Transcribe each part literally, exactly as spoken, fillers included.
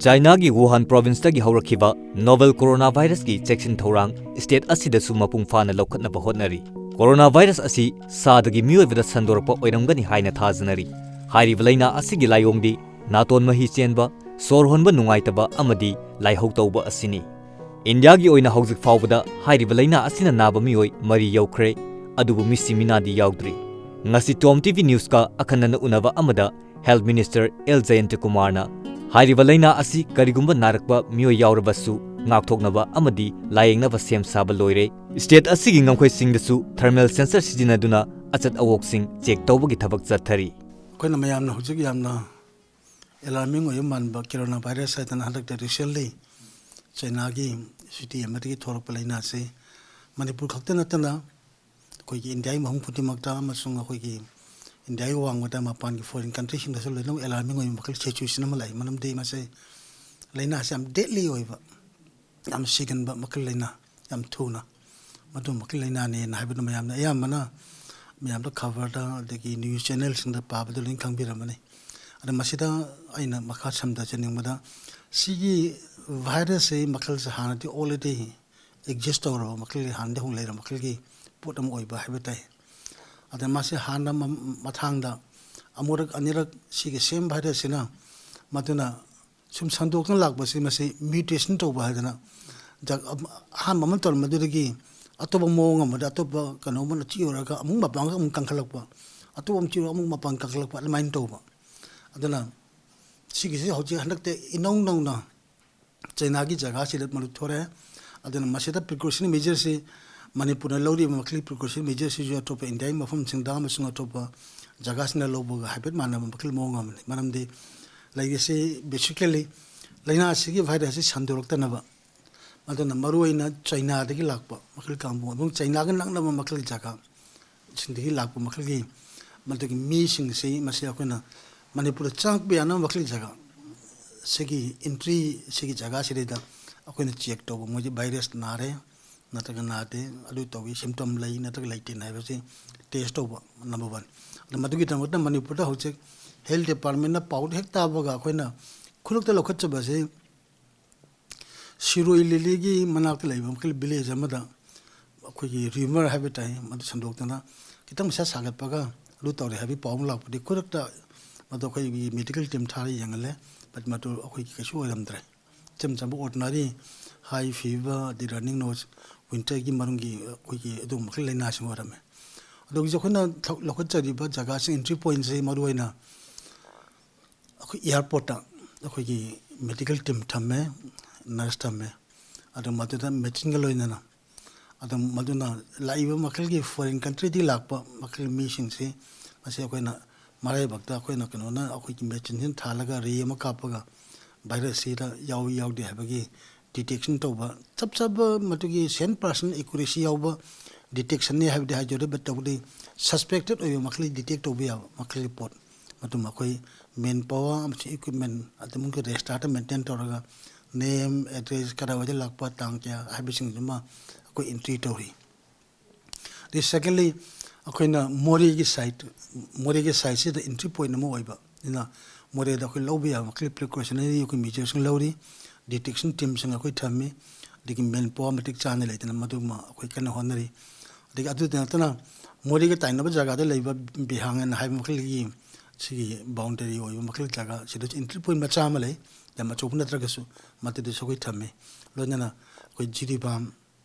ꯆꯥꯏꯅꯥꯒꯤ Wuhan ꯄ꯭ꯔꯣꯚꯤꯟꯁꯇꯒꯤ ꯍꯧꯔꯛꯈꯤꯕ novel corona ꯚꯥꯏꯔꯁꯀꯤ ꯆꯦꯛꯁꯤꯟ ꯊꯧꯔꯥꯡ ꯁ꯭ꯇꯦꯠ ꯑꯁꯤꯗꯁꯨ ꯃꯄꯨꯡ ꯐꯥꯅ ꯂꯧꯈꯠꯅꯕ ꯍꯣꯠꯅꯔꯤ꯫ ꯀꯣꯔꯣꯅꯥ ꯚꯥꯏꯔꯁ ꯑꯁꯤ ꯁꯥꯗꯒꯤ ꯃꯤꯑꯣꯏꯕꯗ ꯁꯟꯗꯣꯔꯛꯄ ꯑꯣꯏꯔꯝꯒꯅꯤ ꯍꯥꯏꯅ ꯊꯥꯖꯅꯔꯤ꯫ ꯍꯥꯏꯔꯤꯕ ꯂꯩꯅꯥ ꯑꯁꯤꯒꯤ ꯂꯥꯏꯑꯣꯡꯗꯤ ꯅꯥꯇꯣꯟ ꯃꯍꯤ ꯆꯦꯟꯕ, ꯁꯣꯔ ꯍꯣꯟꯕ ꯅꯨꯡꯉꯥꯏꯇꯕ ꯑꯃꯗꯤ ꯂꯥꯏꯍꯧ ꯇꯧꯕ ꯑꯁꯤꯅꯤ꯫ ꯏꯟꯗꯤꯌꯥꯒꯤ ꯑꯣꯏꯅ ꯍꯧꯖꯤꯛ ꯐꯥꯎꯕꯗ ꯍꯥꯏꯔꯤꯕ ꯂꯩꯅꯥ ꯑꯁꯤꯅ ꯅꯥꯕ ꯃꯤꯑꯣꯏ ꯃꯔꯤ ꯌꯧꯈ꯭ꯔꯦ, ꯑꯗꯨꯕꯨ ꯃꯤꯁꯤ ꯃꯤꯅꯥꯗꯤ ꯌꯥꯎꯗ꯭ꯔꯤ꯫ ꯉꯁꯤ ꯇꯣꯝ ꯇꯤꯚꯤ ꯅ꯭ꯌꯨꯁꯀ ꯑꯈꯟꯅꯅ ꯎꯅꯕ ꯑꯃꯗ ꯍꯦꯜꯊ ꯃꯤꯅꯤꯁꯇꯔ ꯑꯦꯜ ꯖꯌꯟꯇꯀꯨꯃꯥꯔꯅ ꯍꯥꯏꯔꯤꯕ ꯂꯩꯅꯥ ꯑꯁꯤ ꯀꯔꯤꯒꯨꯝꯕ ꯅꯥꯔꯛꯄ ꯃꯤꯑꯣꯏ ꯌꯥꯎꯔꯕꯁꯨ ꯉꯥꯛꯊꯣꯛꯅꯕ ꯑꯃꯗꯤ ꯂꯥꯌꯦꯡꯅꯕ ꯁꯦꯝ ꯁꯥꯕ ꯂꯣꯏꯔꯦ꯫ ꯁ꯭ꯇꯦꯠ ꯑꯁꯤꯒꯤ ꯉꯝꯈꯩꯁꯤꯡꯗꯁꯨ ꯊꯔꯃꯦꯜ ꯁꯦꯟꯁꯔ ꯁꯤꯖꯤꯟꯅꯗꯨꯅ ꯑꯆꯠ ꯑꯋꯣꯛꯁꯤꯡ ꯆꯦꯛ ꯇꯧꯕꯒꯤ ꯊꯕꯛ ꯆꯠꯊꯔꯤ꯫ ꯑꯩꯈꯣꯏꯅ ꯃꯌꯥꯝꯅ ꯍꯧꯖꯤꯛ ꯌꯥꯝꯅ ꯑꯦꯂꯥꯔꯃꯤꯡ ꯑꯣꯏꯕ ꯃꯥꯟꯕ ꯀꯤꯔꯣꯅꯥ ꯚꯥꯏꯔꯁ ꯍꯥꯏꯗꯅ ꯍꯟꯗꯛꯇ ꯔꯤꯁꯦꯟꯂꯤ ꯆꯩꯅꯥꯒꯤ ꯁꯤꯇꯤ ꯑꯃꯗꯒꯤ ꯊꯣꯛꯂꯛꯄ ꯂꯩꯅꯥꯁꯤ ꯃꯅꯤꯄꯨꯔ ꯈꯛꯇ ꯅꯠꯇꯅ ꯑꯩꯈꯣꯏꯒꯤ ꯏꯟꯗꯤꯌꯥꯒꯤ ꯃꯐꯝ ꯈꯨꯗꯤꯡꯃꯛꯇ ꯑꯃꯁꯨꯡ ꯑꯩꯈꯣꯏꯒꯤ ꯏꯟꯗꯤꯌꯥꯒꯤ ꯋꯥꯡꯃꯗ ꯃꯄꯥꯟꯒꯤ ꯐꯣꯔꯦꯟ ꯀꯟꯇ꯭ꯔꯤꯁꯤꯡꯗꯁꯨ ꯂꯣꯏꯅꯃꯛ ꯑꯦꯂꯥꯔꯃꯤꯡ ꯑꯣꯏꯕ ꯃꯈꯜ ꯁꯤꯆꯨꯋꯦꯁꯟ ꯑꯃ ꯂꯥꯛꯏ꯫ ꯃꯔꯝꯗꯤ ꯃꯁꯤ ꯂꯩꯅꯥꯁꯤ ꯌꯥꯝ ꯗꯦꯠꯂꯤ ꯑꯣꯏꯕ, ꯌꯥꯝ ꯁꯤꯒꯟꯕ ꯃꯈꯜ ꯂꯩꯅꯥ, ꯌꯥꯝ ꯊꯨꯅ ꯃꯗꯨ ꯃꯈꯜ ꯂꯩꯅꯥꯅꯦꯅ ꯍꯥꯏꯕꯗꯨ ꯃꯌꯥꯝꯅ ꯑꯌꯥꯝꯕꯅ ꯃꯌꯥꯝꯗ ꯈꯕꯔꯗ ꯑꯗꯒꯤ ꯅ꯭ꯌꯨꯁ ꯆꯦꯅꯦꯜꯁꯤꯡꯗ ꯄꯥꯕꯗ ꯂꯣꯏꯅ ꯈꯪꯕꯤꯔꯝꯃꯅꯤ꯫ ꯑꯗ ꯃꯁꯤꯗ ꯑꯩꯅ ꯃꯈꯥ ꯁꯝꯊꯖꯅꯤꯡꯕꯗ ꯁꯤꯒꯤ ꯚꯥꯏꯔꯁꯁꯤ ꯃꯈꯜꯁꯦ ꯍꯥꯟꯅꯗꯤ ꯑꯣꯜꯔꯦꯗꯤ ꯑꯦꯛꯖꯤꯁ ꯇꯧꯔꯕ ꯃꯈꯜꯒꯤ ꯍꯥꯟꯅꯗꯤ ꯍꯧꯅ ꯂꯩꯔꯕ ꯃꯈꯜꯒꯤ ꯄꯣꯠ ꯑꯃ ꯑꯣꯏꯕ ꯍꯥꯏꯕ ꯇꯥꯏ꯫ ꯑꯗ ꯃꯥꯁꯤ ꯍꯥꯟꯅ ꯃ-, ꯃꯊꯥꯡꯗ ꯑꯃꯨꯔꯛ ꯑꯅꯤꯔꯛ ꯁꯤꯒꯤ ꯁꯦꯝ ꯚꯥꯏꯔꯁꯁꯤꯅ ꯃꯗꯨꯅ ꯁꯨꯝ ꯁꯟꯗꯣꯛꯇꯨꯅ ꯂꯥꯛꯄꯁꯤ ꯃꯁꯤ ꯃ꯭ꯌꯨꯇꯦꯁꯟ ꯇꯧꯕ ꯍꯥꯏꯗꯅ ꯖ-, ꯑꯍꯥꯟꯕ ꯑꯃ ꯇꯧꯔꯝꯕꯗꯨꯗꯒꯤ ꯑꯇꯣꯞꯄ ꯃꯑꯣꯡ ꯑꯃꯗ ꯑꯇꯣꯞꯄ ꯀꯩꯅꯣ ꯑꯃꯅ ꯆꯤꯛꯎꯔꯒ ꯑꯃꯨꯛ ꯃꯄꯥꯡꯒꯜ ꯑꯃꯨꯛ ꯀꯟꯈꯠꯂꯛꯄ, ꯑꯇꯣꯞꯄ ꯑꯃ ꯆꯤꯛꯎꯔꯒ ꯑꯃꯨꯛ ꯃꯄꯥꯡꯒꯜ ꯀꯟꯈꯠꯂꯛꯄ ꯑꯗꯨꯃꯥꯏꯅ ꯇꯧꯕ꯫ ꯑꯗꯨꯅ ꯁꯤꯒꯤꯁꯤ ꯍꯧꯖꯤꯛ ꯍꯟꯗꯛꯇ ꯏꯅꯧ ꯅꯧꯅ ꯆꯩꯅꯥꯒꯤ ꯖꯒꯥꯁꯤꯗ ꯃꯔꯨꯞ ꯊꯣꯔꯛꯑꯦ꯫ ꯑꯗꯨꯅ ꯃꯁꯤꯗ ꯄ꯭ꯔꯤꯀꯣꯁꯟ ꯃꯦꯖꯔꯁꯤ ꯃꯅꯤꯄꯨꯔꯅ ꯂꯧꯔꯤꯕ ꯃꯈꯜꯒꯤ ꯄ꯭ꯔꯤꯀꯣꯁꯟ ꯃꯦꯖꯔꯁꯤꯁꯨ ꯑꯇꯣꯞꯄ ꯏꯟꯗꯤꯌꯥꯒꯤ ꯃꯐꯝꯁꯤꯡꯗ ꯑꯃꯁꯨꯡ ꯑꯇꯣꯞꯄ ꯖꯒꯥꯁꯤꯡꯗ ꯂꯧꯕꯒ ꯍꯥꯏꯐꯦꯠ ꯃꯥꯟꯅꯕ ꯃꯈꯜ ꯃꯑꯣꯡ ꯑꯃꯅꯤ꯫ ꯃꯔꯝꯗꯤ ꯂꯩꯔꯤꯁꯤ ꯕꯦꯁꯤꯀꯦꯜꯂꯤ ꯂꯥꯏꯅꯥ ꯑꯁꯤꯒꯤ ꯚꯥꯏꯔꯁꯁꯤ ꯁꯟꯗꯣꯔꯛꯇꯅꯕ, ꯑꯗꯨꯅ ꯃꯔꯨꯑꯣꯏꯅ ꯆꯩꯅꯥꯗꯒꯤ ꯂꯥꯛꯄ ꯃꯈꯜ ꯀꯥꯡꯕꯨ ꯑꯃꯁꯨꯡ ꯆꯩꯅꯥꯒ ꯅꯛꯅꯕ ꯃꯈꯜꯒꯤ ꯖꯒꯥ ꯁꯤꯡꯗꯒꯤ ꯂꯥꯛꯄ ꯃꯈꯜꯒꯤ ꯃꯗꯨꯒꯤ ꯃꯤꯁꯤꯡꯁꯤ ꯃꯁꯤ ꯑꯩꯈꯣꯏꯅ ꯃꯅꯤꯄꯨꯔꯗ ꯆꯪꯉꯛꯄ ꯌꯥꯅꯕ ꯃꯈꯜꯒꯤ ꯖꯒꯥ ꯁꯤꯒꯤ ꯑꯦꯟꯇ꯭ꯔꯤ ꯁꯤꯒꯤ ꯖꯒꯥꯁꯤꯗꯩꯗ ꯑꯩꯈꯣꯏꯅ ꯆꯦꯛ ꯇꯧꯕ, ꯃꯣꯏꯁꯦ ꯚꯥꯏꯔꯁ ꯅꯥꯔꯦ ꯅꯠꯇ꯭ꯔꯒ ꯅꯥꯗꯦ, ꯑꯗꯨ ꯇꯧꯏ, ꯁꯤꯝꯇꯣꯝ ꯂꯩ ꯅꯠꯇ꯭ꯔꯒ ꯂꯩꯇꯦꯅ ꯍꯥꯏꯕꯁꯤ ꯇꯦꯁ ꯇꯧꯕ ꯅꯝꯕꯔ ꯋꯥꯟ꯫ ꯑꯗꯣ ꯃꯗꯨꯒꯤꯗꯃꯛꯇ ꯃꯅꯤꯄꯨꯔꯗ ꯍꯧꯖꯤꯛ ꯍꯦꯜꯊ ꯗꯤꯄꯥꯔꯠꯃꯦꯟꯅ ꯄꯥꯎꯗ ꯍꯦꯛ ꯇꯥꯕꯒ ꯑꯩꯈꯣꯏꯅ ꯈꯨꯗꯛꯇ ꯂꯧꯈꯠꯆꯕꯁꯦ ꯁꯤꯔꯣꯏ ꯂꯤꯂꯤꯒꯤ ꯃꯅꯥꯛꯇ ꯂꯩꯕ ꯃꯈꯜ ꯚꯤꯂꯦꯖ ꯑꯃꯗ ꯑꯩꯈꯣꯏꯒꯤ ꯔꯤꯃꯔ ꯍꯥꯏꯕ ꯇꯥꯏ, ꯃꯗꯨ ꯁꯟꯗꯣꯛꯇꯅ ꯈꯤꯇꯪ ꯃꯁꯥ ꯁꯥꯒꯠꯄꯒ ꯑꯗꯨ ꯇꯧꯔꯦ ꯍꯥꯏꯕꯒꯤ ꯄꯥꯎ ꯑꯃ ꯂꯥꯛꯄꯗꯤ ꯈꯨꯗꯛꯇ ꯃꯗꯨ ꯑꯩꯈꯣꯏꯒꯤ ꯃꯦꯗꯤꯀꯦꯜ ꯇꯤꯝ ꯊꯥꯔ ꯌꯦꯡꯍꯜꯂꯦ꯫ But ꯃꯗꯨ ꯑꯩꯈꯣꯏꯒꯤ ꯀꯩꯁꯨ ꯑꯣꯏꯔꯝꯗ꯭ꯔꯦ꯫ ꯏꯆꯝ ꯆꯝꯕ ꯑꯣꯔꯗꯤꯅꯔꯤ ꯍꯥꯏ ꯐꯤꯚꯔ, ꯑꯗꯩ ꯔꯟꯅꯤꯡ ꯅꯣꯁ, ꯋꯤꯟꯇꯔꯒꯤ ꯃꯅꯨꯡꯒꯤ ꯑꯩꯈꯣꯏꯒꯤ ꯑꯗꯨꯒꯨꯝꯕ ꯃꯈꯜ ꯂꯥꯏꯅꯥꯁꯤꯡ ꯑꯣꯏꯔꯝꯃꯦ꯫ ꯑꯗꯣ ꯍꯧꯖꯤꯛ ꯑꯩꯈꯣꯏꯅ ꯊꯧ-, ꯂꯧꯈꯠꯆꯔꯤꯕ ꯖꯒꯥꯁꯤꯡ, ꯑꯦꯟꯇ꯭ꯔꯤ ꯄꯣꯏꯟꯁꯦ ꯃꯔꯨꯑꯣꯏꯅ ꯑꯩꯈꯣꯏ ꯑꯦꯌꯥꯔꯄꯣꯔꯠꯇ ꯑꯩꯈꯣꯏꯒꯤ ꯃꯦꯗꯤꯀꯦꯜ ꯇꯤꯝ ꯊꯝꯃꯦ, ꯅꯔꯁ ꯊꯝꯃꯦ, ꯑꯗꯨ ꯃꯗꯨꯗ ꯃꯦꯆꯤꯟꯒ ꯂꯣꯏꯅꯅ꯫ ꯑꯗꯨ ꯃꯗꯨꯅ ꯂꯥꯛꯏꯕ ꯃꯈꯜꯒꯤ ꯐꯣꯔꯦꯟ ꯀꯟꯇ꯭ꯔꯤꯗꯒꯤ ꯂꯥꯛꯄ ꯃꯈꯜ ꯃꯤꯁꯤꯡꯁꯤ, ꯃꯁꯤ ꯑꯩꯈꯣꯏꯅ ꯃꯔꯥꯏꯕꯛꯇ ꯑꯩꯈꯣꯏꯅ ꯀꯩꯅꯣꯅ ꯑꯩꯈꯣꯏꯒꯤ ꯃꯦꯆꯤꯟꯁꯤꯅ ꯊꯥꯜꯂꯒ ꯔꯦ ꯑꯃ ꯀꯥꯞꯄꯒ ꯚꯥꯏꯔꯁꯁꯤꯗ ꯌꯥꯎꯏ ꯌꯥꯎꯗꯦ ꯍꯥꯏꯕꯒꯤ ꯗꯤꯇꯦꯛꯁꯟ ꯇꯧꯕ꯫ ꯆꯞ ꯆꯥꯕ ꯃꯗꯨꯒꯤ ꯁꯦꯟ ꯄꯥꯔꯁꯦꯟ ꯑꯦꯀꯨꯔꯦꯁꯤ ꯌꯥꯎꯕ ꯗꯤꯇꯦꯛꯁꯟꯅꯤ ꯍꯥꯏꯕꯗꯤ ꯍꯥꯏꯖꯔꯦ, but ꯇꯧꯕꯗꯤ ꯁꯁꯄꯦꯛꯇꯦꯠ ꯑꯣꯏꯕ ꯃꯈꯜꯒꯤ ꯗꯤꯇꯦꯛ ꯇꯧꯕ ꯌꯥꯕ ꯃꯈꯜꯒꯤ ꯄꯣꯠ꯫ ꯃꯗꯨ ꯃꯈꯣꯏ ꯃꯦꯟ ꯄꯥꯋꯔ ꯑꯃꯁꯨꯡ ꯏꯀ꯭ꯋꯤꯞꯃꯦꯟ, ꯑꯗꯨꯝꯒꯤ ꯔꯦꯁꯇꯥꯔꯗ ꯃꯦꯟꯇꯦꯟ ꯇꯧꯔꯒ ꯅꯦꯝ, ꯑꯦꯗ꯭ꯔꯦꯁ, ꯀꯗꯥꯏꯋꯥꯏꯗ ꯂꯥꯛꯄ, ꯇꯥꯡ ꯀꯌꯥ ꯍꯥꯏꯕꯁꯤꯡꯗꯨꯃ ꯑꯩꯈꯣꯏ ꯑꯦꯟꯇ꯭ꯔꯤ ꯇꯧꯔꯤ꯫ ꯑꯗꯩ ꯁꯦꯀꯦꯟꯂꯤ, ꯑꯩꯈꯣꯏꯅ ꯃꯣꯔꯦꯒꯤ ꯁꯥꯏꯠ, ꯃꯣꯔꯦꯒꯤ ꯁꯥꯏꯠꯁꯤꯗ ꯑꯦꯟꯇ꯭ꯔꯤ ꯄꯣꯏꯟ ꯑꯃ ꯑꯣꯏꯕ, ꯑꯗꯨꯅ ꯃꯣꯔꯦꯗ ꯑꯩꯈꯣꯏ ꯂꯧꯕ ꯌꯥꯕ ꯃꯈꯜ ꯄ꯭ꯔꯤꯀꯣꯁꯅꯔꯤ ꯑꯩꯈꯣꯏ ꯃꯦꯖꯔꯁꯤꯡ ꯂꯧꯔꯤ, ꯗꯤꯇꯦꯛꯁꯟ ꯇꯤꯝꯁꯤꯡ ꯑꯩꯈꯣꯏ ꯊꯝꯃꯤ, ꯑꯗꯒꯤ ꯃꯦꯟ ꯄꯥꯋꯔ ꯃꯇꯤꯛ ꯆꯥꯅ ꯂꯩꯇꯅ ꯃꯗꯨꯃ ꯑꯩꯈꯣꯏ ꯀꯟꯅ ꯍꯣꯠꯅꯔꯤ꯫ ꯑꯗꯒꯤ ꯑꯗꯨꯗ ꯅꯠꯇꯅ ꯃꯣꯔꯦꯒ ꯇꯥꯏꯅꯕ ꯖꯒꯥꯗ ꯂꯩꯕ ꯕꯤꯍꯥꯡ ꯑꯅ ꯍꯥꯏꯕ ꯃꯈꯜꯒꯤ ꯁꯤꯒꯤ ꯕꯥꯎꯟꯗꯔꯤ ꯑꯣꯏꯕ ꯃꯈꯜ ꯖꯒꯥ ꯁꯤꯗꯁꯨ ꯑꯦꯟꯇ꯭ꯔꯤ ꯄꯣꯏꯟ ꯃꯆꯥ ꯑꯃ ꯂꯩ, ꯌꯥꯝ ꯑꯆꯧꯕ ꯅꯠꯇ꯭ꯔꯒꯁꯨ, ꯃꯗꯨꯗꯁꯨ ꯑꯩꯈꯣꯏ ꯊꯝꯃꯤ꯫ ꯂꯣꯏꯅꯅ ꯑꯩꯈꯣꯏ ꯖꯤꯔꯤꯕꯥꯝ,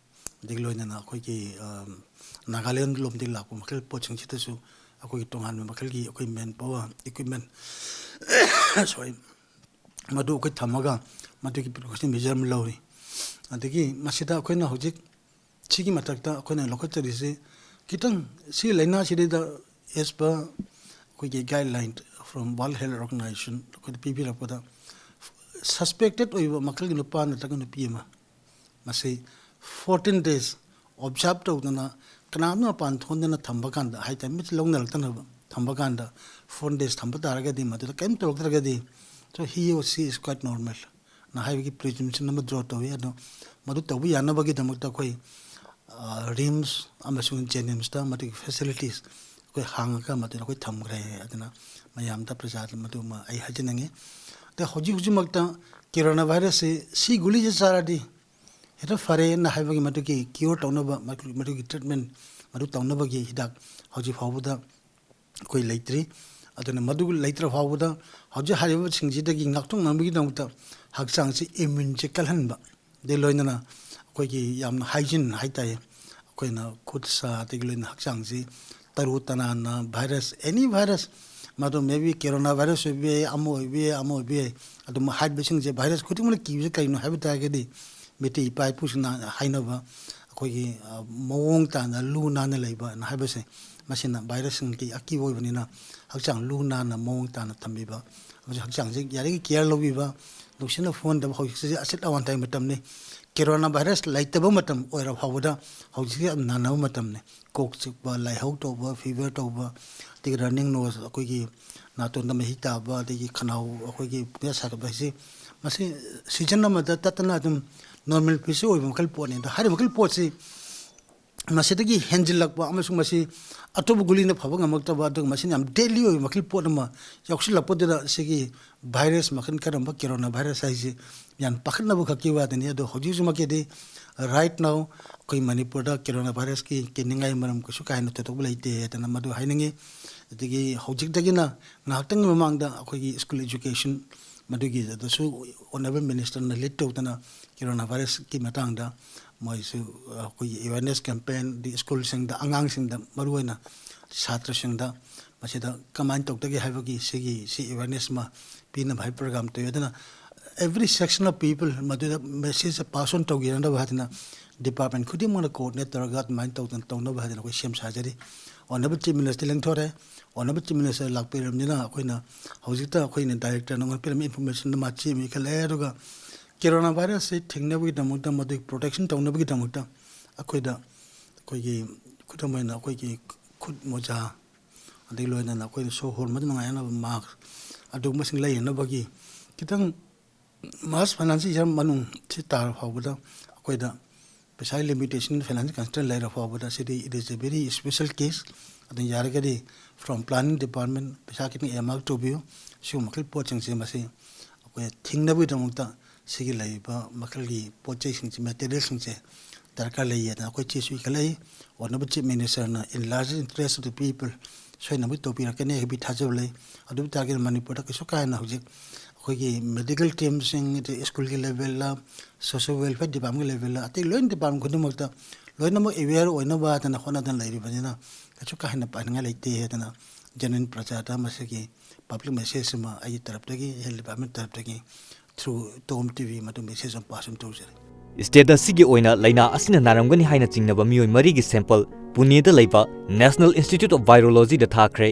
ꯑꯗꯒꯤ ꯂꯣꯏꯅꯅ ꯑꯩꯈꯣꯏꯒꯤ, ꯑꯝ, ꯅꯥꯒꯥꯂꯦꯟ ꯂꯣꯝꯗꯒꯤ ꯂꯥꯛꯄ ꯃꯈꯜ ꯄꯣꯠꯁꯤꯡꯁꯤꯗꯁꯨ ꯑꯩꯈꯣꯏꯒꯤ ꯇꯣꯉꯥꯟꯕ ꯃꯈꯜꯒꯤ ꯑꯩꯈꯣꯏ ꯃꯦꯟ ꯄꯥꯋꯔ, ꯏꯀ꯭ꯋꯤꯞꯃꯦꯟ, ꯁꯣꯔꯤ, ꯃꯗꯨ ꯑꯩꯈꯣꯏ ꯊꯝꯃꯒ ꯃꯗꯨꯒꯤ ꯄ꯭ꯔꯤꯀꯣꯁꯟ ꯃꯦꯖꯔ ꯑꯃ ꯂꯧꯔꯤ꯫ ꯑꯗꯒꯤ ꯃꯁꯤꯗ ꯑꯩꯈꯣꯏꯅ ꯍꯧꯖꯤꯛ ꯁꯤꯒꯤ ꯃꯊꯛꯇ ꯑꯩꯈꯣꯏꯅ ꯂꯧꯈꯠꯆꯔꯤꯁꯤ ꯈꯤꯇꯪ, ꯁꯤ ꯂꯥꯏꯅꯥꯁꯤꯗꯩꯗ as per ꯑꯩꯈꯣꯏꯒꯤ guideline from World Health Organization ꯑꯩꯈꯣꯏꯗ ꯄꯤꯕꯤꯔꯛꯄꯗ, ꯁꯁꯄꯦꯛꯇꯦꯠ ꯑꯣꯏꯕ ꯃꯈꯜꯒꯤ ꯅꯨꯄꯥ ꯅꯠꯇ꯭ꯔꯒ ꯅꯨꯄꯤ ꯑꯃ ꯃꯁꯤ fourteen days observe ꯇꯧꯗꯅ, ꯀꯅꯥꯝꯇ ꯃꯄꯥꯟ ꯊꯣꯛꯍꯟꯗꯅ ꯊꯝꯕ ꯀꯥꯟꯗ ꯍꯥꯏꯇꯥꯔꯦ, ꯃꯤꯠꯁꯦ ꯂꯧꯅꯔꯛꯇꯅꯕ ꯊꯝꯕ ꯀꯥꯟꯗ, fourteen days ꯊꯝꯕ ꯇꯥꯔꯒꯗꯤ, ꯃꯗꯨꯗ ꯀꯔꯤꯝ ꯇꯧꯔꯛꯇ꯭ꯔꯒꯗꯤ, so he or she is quite normal ꯅ ꯍꯥꯏꯕꯒꯤ presumption ꯑꯃ draw ꯇꯧꯏ꯫ ꯑꯗꯣ ꯃꯗꯨ ꯇꯧꯕ ꯌꯥꯅꯕꯒꯤꯗꯃꯛꯇ ꯑꯩꯈꯣꯏ, ꯑ, ꯔꯤꯝꯁ ꯑꯃꯁꯨꯡ ꯖꯦꯅꯤꯝꯁꯇ ꯃꯗꯨꯒꯤ ꯐꯦꯁꯤꯂꯤꯇꯤꯁ ꯑꯩꯈꯣꯏ ꯍꯥꯡꯉꯒ ꯃꯗꯨꯗ ꯑꯩꯈꯣꯏ ꯊꯝꯈ꯭ꯔꯦ꯫ ꯑꯗꯨꯅ ꯃꯌꯥꯝꯗ, ꯄ꯭ꯔꯖꯥꯗ ꯃꯗꯨꯃ ꯑꯩ ꯍꯥꯏꯖꯅꯤꯡꯉꯤ꯫ ꯑꯗ ꯍꯧꯖꯤꯛ ꯍꯧꯖꯤꯛꯃꯛꯇ ꯀꯦꯔꯣꯅꯥ ꯚꯥꯏꯔꯁꯁꯤ ꯁꯤ ꯒꯨꯂꯤꯁꯤ ꯆꯥꯔꯗꯤ ꯍꯦꯛꯇ ꯐꯔꯦꯅ ꯍꯥꯏꯕꯒꯤ, ꯃꯗꯨꯒꯤ ꯀ꯭ꯌꯣꯔ ꯇꯧꯅꯕ, ꯃꯗꯨ-, ꯃꯗꯨꯒꯤ ꯇ꯭ꯔꯤꯠꯃꯦꯟ ꯃꯗꯨ ꯇꯧꯅꯕꯒꯤ ꯍꯤꯗꯥꯛ ꯍꯧꯖꯤꯛ ꯐꯥꯎꯕꯗ ꯑꯩꯈꯣꯏ ꯂꯩꯇ꯭ꯔꯤ꯫ ꯑꯗꯨꯅ ꯃꯗꯨ ꯂꯩꯇ꯭ꯔ ꯐꯥꯎꯕꯗ ꯍꯧꯖꯤꯛ ꯍꯥꯏꯔꯤꯕꯁꯤꯡꯁꯤꯗꯒꯤ ꯉꯥꯛꯊꯣꯛꯅꯕꯒꯤꯗꯃꯛꯇ ꯍꯛꯆꯥꯡꯁꯤ ꯏꯝꯃ꯭ꯌꯨꯟꯁꯦ ꯀꯜꯍꯟꯕ, ꯑꯗꯩ ꯂꯣꯏꯅꯅ ꯑꯩꯈꯣꯏꯒꯤ ꯌꯥꯝꯅ ꯍꯥꯏꯖꯤꯟ ꯍꯥꯏꯇꯥꯔꯦ, ꯑꯩꯈꯣꯏꯅ ꯈꯨꯠ ꯁꯥ ꯑꯗꯒꯤ ꯂꯣꯏꯅ ꯍꯛꯆꯥꯡꯁꯤ ꯇꯔꯨ ꯇꯅꯥꯟꯅ, ꯚꯥꯏꯔꯁ, ꯑꯦꯅꯤ ꯚꯥꯏꯔꯁ, ꯃꯗꯨ ꯃꯦ ꯕꯤ ꯀꯦꯔꯣꯅꯥ ꯚꯥꯏꯔꯁ ꯑꯣꯏꯕ ꯌꯥꯏ, ꯑꯃ ꯑꯣꯏꯕ ꯌꯥꯏ, ꯑꯃ ꯑꯣꯏꯕ ꯌꯥꯏ, ꯑꯗꯨꯝ ꯍꯥꯏꯔꯤꯕꯁꯤꯡꯁꯦ, ꯚꯥꯏꯔꯁ ꯈꯨꯗꯤꯡꯃꯛꯅ ꯀꯤꯕꯁꯦ ꯀꯔꯤꯅꯣ ꯍꯥꯏꯕ ꯇꯥꯔꯒꯗꯤ, ꯃꯩꯇꯩ ꯏꯄꯥ ꯏꯄꯨꯁꯤꯡꯅ ꯍꯥꯏꯅꯕ ꯑꯩꯈꯣꯏꯒꯤ, ꯑ, ꯃꯑꯣꯡ ꯇꯥꯅ ꯂꯨ ꯅꯥꯟꯅ ꯂꯩꯕꯅ ꯍꯥꯏꯕꯁꯦ, ꯃꯁꯤꯅ ꯚꯥꯏꯔꯁꯁꯤꯡꯒꯤ ꯑꯀꯤꯕ ꯑꯣꯏꯕꯅꯤꯅ ꯍꯛꯆꯥꯡ ꯂꯨ ꯅꯥꯟꯅ ꯃꯑꯣꯡ ꯇꯥꯅ ꯊꯝꯕꯤꯕ, ꯑꯃꯁꯨꯡ ꯍꯛꯆꯥꯡꯁꯦ ꯌꯥꯔꯤꯈꯩ ꯀꯤꯌꯔ ꯂꯧꯕꯤꯕ, ꯅꯨꯡꯁꯤꯠꯅ ꯐꯨꯍꯟꯗꯕ꯫ ꯍꯧꯖꯤꯛꯁꯦ ꯑꯁꯤꯠ ꯑꯋꯥꯟꯊꯥꯒꯤ ꯃꯇꯝꯅꯤ꯫ ꯀꯦꯔꯣꯅꯥ ꯚꯥꯏꯔꯁ ꯂꯩꯇꯕ ꯃꯇꯝ ꯑꯣꯏꯔ ꯐꯥꯎꯕꯗ ꯍꯧꯖꯤꯛꯁꯦ ꯌꯥꯝ ꯅꯥꯅꯕ ꯃꯇꯝꯅꯤ꯫ ꯀꯣꯛ ꯆꯤꯛꯄ, ꯂꯥꯏꯍꯧ ꯇꯧꯕ, ꯐꯤꯚꯔ ꯇꯧꯕ, ꯑꯗꯒꯤ ꯔꯟꯅꯤꯡ ꯅꯣꯁ, ꯑꯩꯈꯣꯏꯒꯤ ꯅꯥꯇꯣꯟꯗ ꯃꯍꯤ ꯇꯥꯕ, ꯑꯗꯒꯤ ꯈꯅꯥꯎ ꯑꯩꯈꯣꯏꯒꯤ ꯄꯨꯡꯌꯥ ꯁꯥꯒꯠꯄ ꯍꯥꯏꯁꯤ, ꯃꯁꯤ ꯁꯤꯖꯟ ꯑꯃꯗ ꯇꯠꯇꯅ ꯑꯗꯨꯝ ꯅꯣꯔꯃꯦꯜ ꯐꯤꯁꯨ ꯑꯣꯏꯕ ꯃꯈꯜ ꯄꯣꯠꯅꯤ꯫ ꯑꯗꯣ ꯍꯥꯏꯔꯤꯕ ꯃꯈꯜ ꯄꯣꯠꯁꯤ ꯃꯁꯤꯗꯒꯤ ꯍꯦꯟꯖꯤꯜꯂꯛꯄ ꯑꯃꯁꯨꯡ ꯃꯁꯤ ꯑꯇꯣꯞꯄ ꯒꯨꯂꯤꯅ ꯐꯕ ꯉꯝꯃꯛꯇꯕ, ꯑꯗꯨꯒ ꯃꯁꯤꯅ ꯌꯥꯝ ꯗꯦꯗꯂꯤ ꯑꯣꯏꯕ ꯃꯈꯜ ꯄꯣꯠ ꯑꯃ ꯌꯥꯎꯁꯤꯜꯂꯛꯄꯗꯨꯗ ꯁꯤꯒꯤ ꯚꯥꯏꯔꯁ ꯃꯈꯜ ꯀꯔꯝꯕ ꯀꯦꯔꯣꯅꯥ ꯚꯥꯏꯔꯁ ꯍꯥꯏꯁꯤ ꯌꯥꯝ ꯄꯥꯈꯠꯅꯕ ꯈꯛꯀꯤ ꯋꯥꯗꯅꯤ꯫ ꯑꯗꯣ ꯍꯧꯖꯤꯛ ꯍꯧꯖꯤꯛꯃꯛꯀꯤꯗꯤ ꯔꯥꯏꯠ ꯅꯥꯎ ꯑꯩꯈꯣꯏ ꯃꯅꯤꯄꯨꯔꯗ ꯀꯦꯔꯣꯅꯥ ꯚꯥꯏꯔꯁꯀꯤ ꯀꯤꯅꯤꯡꯉꯥꯏ ꯃꯔꯝ ꯀꯩꯁꯨ ꯀꯥ ꯍꯦꯟꯅ ꯊꯣꯏꯗꯣꯛꯄ ꯂꯩꯇꯦ ꯍꯥꯏꯗꯅ ꯃꯗꯨ ꯍꯥꯏꯅꯤꯡꯉꯤ꯫ ꯑꯗꯒꯤ ꯍꯧꯖꯤꯛꯇꯒꯤꯅ ꯉꯥꯏꯍꯥꯛꯇꯪꯒꯤ ꯃꯃꯥꯡꯗ ꯑꯩꯈꯣꯏꯒꯤ ꯁ꯭ꯀꯨꯜ ꯑꯦꯖꯨꯀꯦꯁꯟ ꯃꯗꯨꯒꯤꯗꯁꯨ ꯑꯣꯅꯔꯦꯕꯜ ꯃꯤꯅꯤꯁꯇꯔꯅ ꯂꯤꯗ ꯇꯧꯗꯅ ꯀꯦꯔꯣꯅꯥ ꯚꯥꯏꯔꯁꯀꯤ ꯃꯇꯥꯡꯗ ꯃꯣꯏꯁꯨ ꯑꯩꯈꯣꯏꯒꯤ ꯑꯦꯋꯦꯔꯅꯦꯁ ꯀꯦꯝꯄꯦꯟ, ꯑꯗꯩ ꯁ꯭ꯀꯨꯜꯁꯤꯡꯗ, ꯑꯉꯥꯡꯁꯤꯡꯗ, ꯃꯔꯨꯑꯣꯏꯅ ꯁꯥꯇ꯭ꯔꯁꯤꯡꯗ ꯃꯁꯤꯗ ꯀꯃꯥꯏꯅ ꯇꯧꯗꯒꯦ ꯍꯥꯏꯕꯒꯤ ꯁꯤꯒꯤ ꯁꯤ ꯑꯦꯋꯦꯔꯅꯦꯁ ꯑꯃ ꯄꯤꯅꯕ ꯍꯥꯏꯕ ꯄ꯭ꯔꯣꯒ꯭ꯔꯥꯝ ꯇꯧꯏ꯫ ꯑꯗꯨꯅ every section of people ꯃꯗꯨꯗ ꯃꯦꯁꯦꯖꯁꯦ ꯄꯥꯁ ꯑꯣꯟ ꯇꯧꯈꯤꯅꯕ ꯍꯥꯏꯗꯅ ꯗꯤꯄꯥꯔꯠꯃꯦꯟ ꯈꯨꯗꯤꯡꯃꯛꯅ ꯀꯣꯑꯣꯔꯗꯤꯅꯦꯠ ꯇꯧꯔꯒ ꯑꯗꯨꯃꯥꯏꯅ ꯇꯧꯗꯅ ꯇꯧꯅꯕ ꯍꯥꯏꯗꯅ ꯑꯩꯈꯣꯏ ꯁꯦꯝ ꯁꯥꯖꯔꯤ꯫ ꯑꯣꯅꯔꯦꯕꯜ ꯆꯤꯐ ꯃꯤꯅꯤꯁꯇꯔ ꯂꯦꯡꯊꯣꯔꯦ꯫ ꯑꯣꯅꯔꯦꯕꯜ ꯆꯤꯐ ꯃꯤꯅꯤꯁꯇꯔ ꯂꯥꯛꯄꯤꯔꯕꯅꯤꯅ ꯑꯩꯈꯣꯏꯅ ꯍꯧꯖꯤꯛꯇ ꯑꯩꯈꯣꯏꯅ ꯗꯥꯏꯔꯦꯛꯇꯔꯅ ꯑꯩꯉꯣꯟꯗ ꯄꯤꯔꯝꯕ ꯏꯟꯐꯣꯔꯃꯦꯁꯟꯗ ꯃꯥ ꯆꯦꯟꯕꯒꯤ ꯈꯜꯂꯦ꯫ ꯑꯗꯨꯒ ꯀꯦꯔꯣꯅꯥ ꯚꯥꯏꯔꯁꯁꯤ ꯊꯤꯡꯅꯕꯒꯤꯗꯃꯛꯇ, ꯃꯗꯨꯒꯤ ꯄ꯭ꯔꯣꯇꯦꯛꯁꯟ ꯇꯧꯅꯕꯒꯤꯗꯃꯛꯇ ꯑꯩꯈꯣꯏꯗ, ꯑꯩꯈꯣꯏꯒꯤ ꯈꯨꯗꯝ ꯑꯣꯏꯅ ꯑꯩꯈꯣꯏꯒꯤ ꯈꯨꯠ ꯃꯣꯖꯥ, ꯑꯗꯩ ꯂꯣꯏꯅꯅ ꯑꯩꯈꯣꯏꯅ ꯁꯣꯔ ꯍꯣꯟꯕꯗ ꯅꯨꯡꯉꯥꯏꯅꯕ ꯃꯥꯛꯁ, ꯑꯗꯨꯒꯨꯝꯕꯁꯤꯡ ꯂꯩꯅꯅꯕꯒꯤ ꯈꯤꯇꯪ ꯃꯥꯔꯁ ꯐꯥꯏꯅꯥꯟꯁꯤꯌꯦꯜ ꯏꯌꯥꯔ ꯃꯅꯨꯡ ꯁꯤ ꯇꯥꯔ ꯐꯥꯎꯕꯗ ꯑꯩꯈꯣꯏꯗ ꯄꯩꯁꯥꯒꯤ ꯂꯤꯃꯤꯇꯦꯁꯟ, ꯐꯥꯏꯅꯥꯟꯁꯤꯌꯦꯜ ꯀꯟꯁꯇ꯭ꯔꯦꯟ ꯂꯩꯔ ꯐꯥꯎꯕꯗ ꯁꯤꯗꯤ it is a very special case꯫ ꯑꯗꯨꯅ ꯌꯥꯔꯒꯗꯤ from planning department ꯄꯩꯁꯥ ꯈꯤꯇꯪ earmark ꯇꯧꯕꯤꯌꯨ꯫ ꯁꯤꯒꯨꯝꯕ ꯃꯈꯩ ꯄꯣꯠꯁꯤꯡꯁꯦ ꯃꯁꯤ ꯑꯩꯈꯣꯏ ꯊꯤꯡꯅꯕꯒꯤꯗꯃꯛꯇ ꯁꯤꯒꯤ ꯂꯩꯔꯤꯕ ꯃꯈꯜꯒꯤ ꯄꯣꯠ ꯆꯩꯁꯤꯡꯁꯦ, ꯃꯦꯇꯔꯤꯌꯦꯜꯁꯤꯡꯁꯦ ꯗꯔꯀꯥꯔ ꯂꯩꯌꯦꯅ ꯑꯩꯈꯣꯏ ꯆꯦꯁꯨ ꯏꯈꯠꯂꯛꯏ꯫ Honourable Chief Minister ꯅ in large interest of the people ꯁꯣꯏꯅꯃꯛ ꯇꯧꯕꯤꯔꯛꯀꯅꯤ ꯍꯥꯏꯕꯒꯤ ꯊꯥꯖꯕ ꯂꯩ꯫ ꯑꯗꯨ ꯑꯣꯏ ꯇꯥꯔꯒꯗꯤ ꯃꯅꯤꯄꯨꯔꯗ ꯀꯩꯁꯨ ꯀꯥ ꯍꯦꯟꯅ ꯍꯧꯖꯤꯛ ꯑꯩꯈꯣꯏꯒꯤ medical team ꯁꯤꯡ, ꯑꯗꯩ school ꯒꯤ level ꯗ, social welfare department ꯒꯤ level ꯗ, ꯑꯇꯩ ꯂꯣꯏꯅ department ꯈꯨꯗꯤꯡꯃꯛꯇ ꯂꯣꯏꯅꯃꯛ aware ꯑꯣꯏꯅꯕ ꯍꯥꯏꯗꯅ ꯍꯣꯠꯅꯗꯅ ꯂꯩꯔꯤꯕꯅꯤꯅ ꯀꯩꯁꯨ ꯀꯥ ꯍꯦꯟꯅ ꯄꯥꯏꯅꯤꯡꯉꯥꯏ ꯂꯩꯇꯦ ꯍꯥꯏꯗꯅ genuine ꯄ꯭ꯔꯖꯥꯗ ꯃꯁꯤꯒꯤ public message ꯑꯃ ꯑꯩꯒꯤ ꯇꯔꯞꯇꯒꯤ, health department ꯇꯔꯞꯇꯒꯤ through TOM TV ꯃꯗꯨ message ꯑꯃ pass ꯑꯃ ꯇꯧꯖꯔꯤ꯫ State ꯑꯁꯤꯒꯤ ꯑꯣꯏꯅ ꯂꯥꯏꯅꯥ ꯑꯁꯤꯅ ꯅꯥꯔꯝꯒꯅꯤ ꯍꯥꯏꯅ ꯆꯤꯡꯅꯕ ꯃꯤꯑꯣꯏ ꯃꯔꯤꯒꯤ sample ꯄꯨꯅꯦꯗ ꯂꯩꯕ National Institute of Virology ꯗ ꯊꯥꯈ꯭ꯔꯦ꯫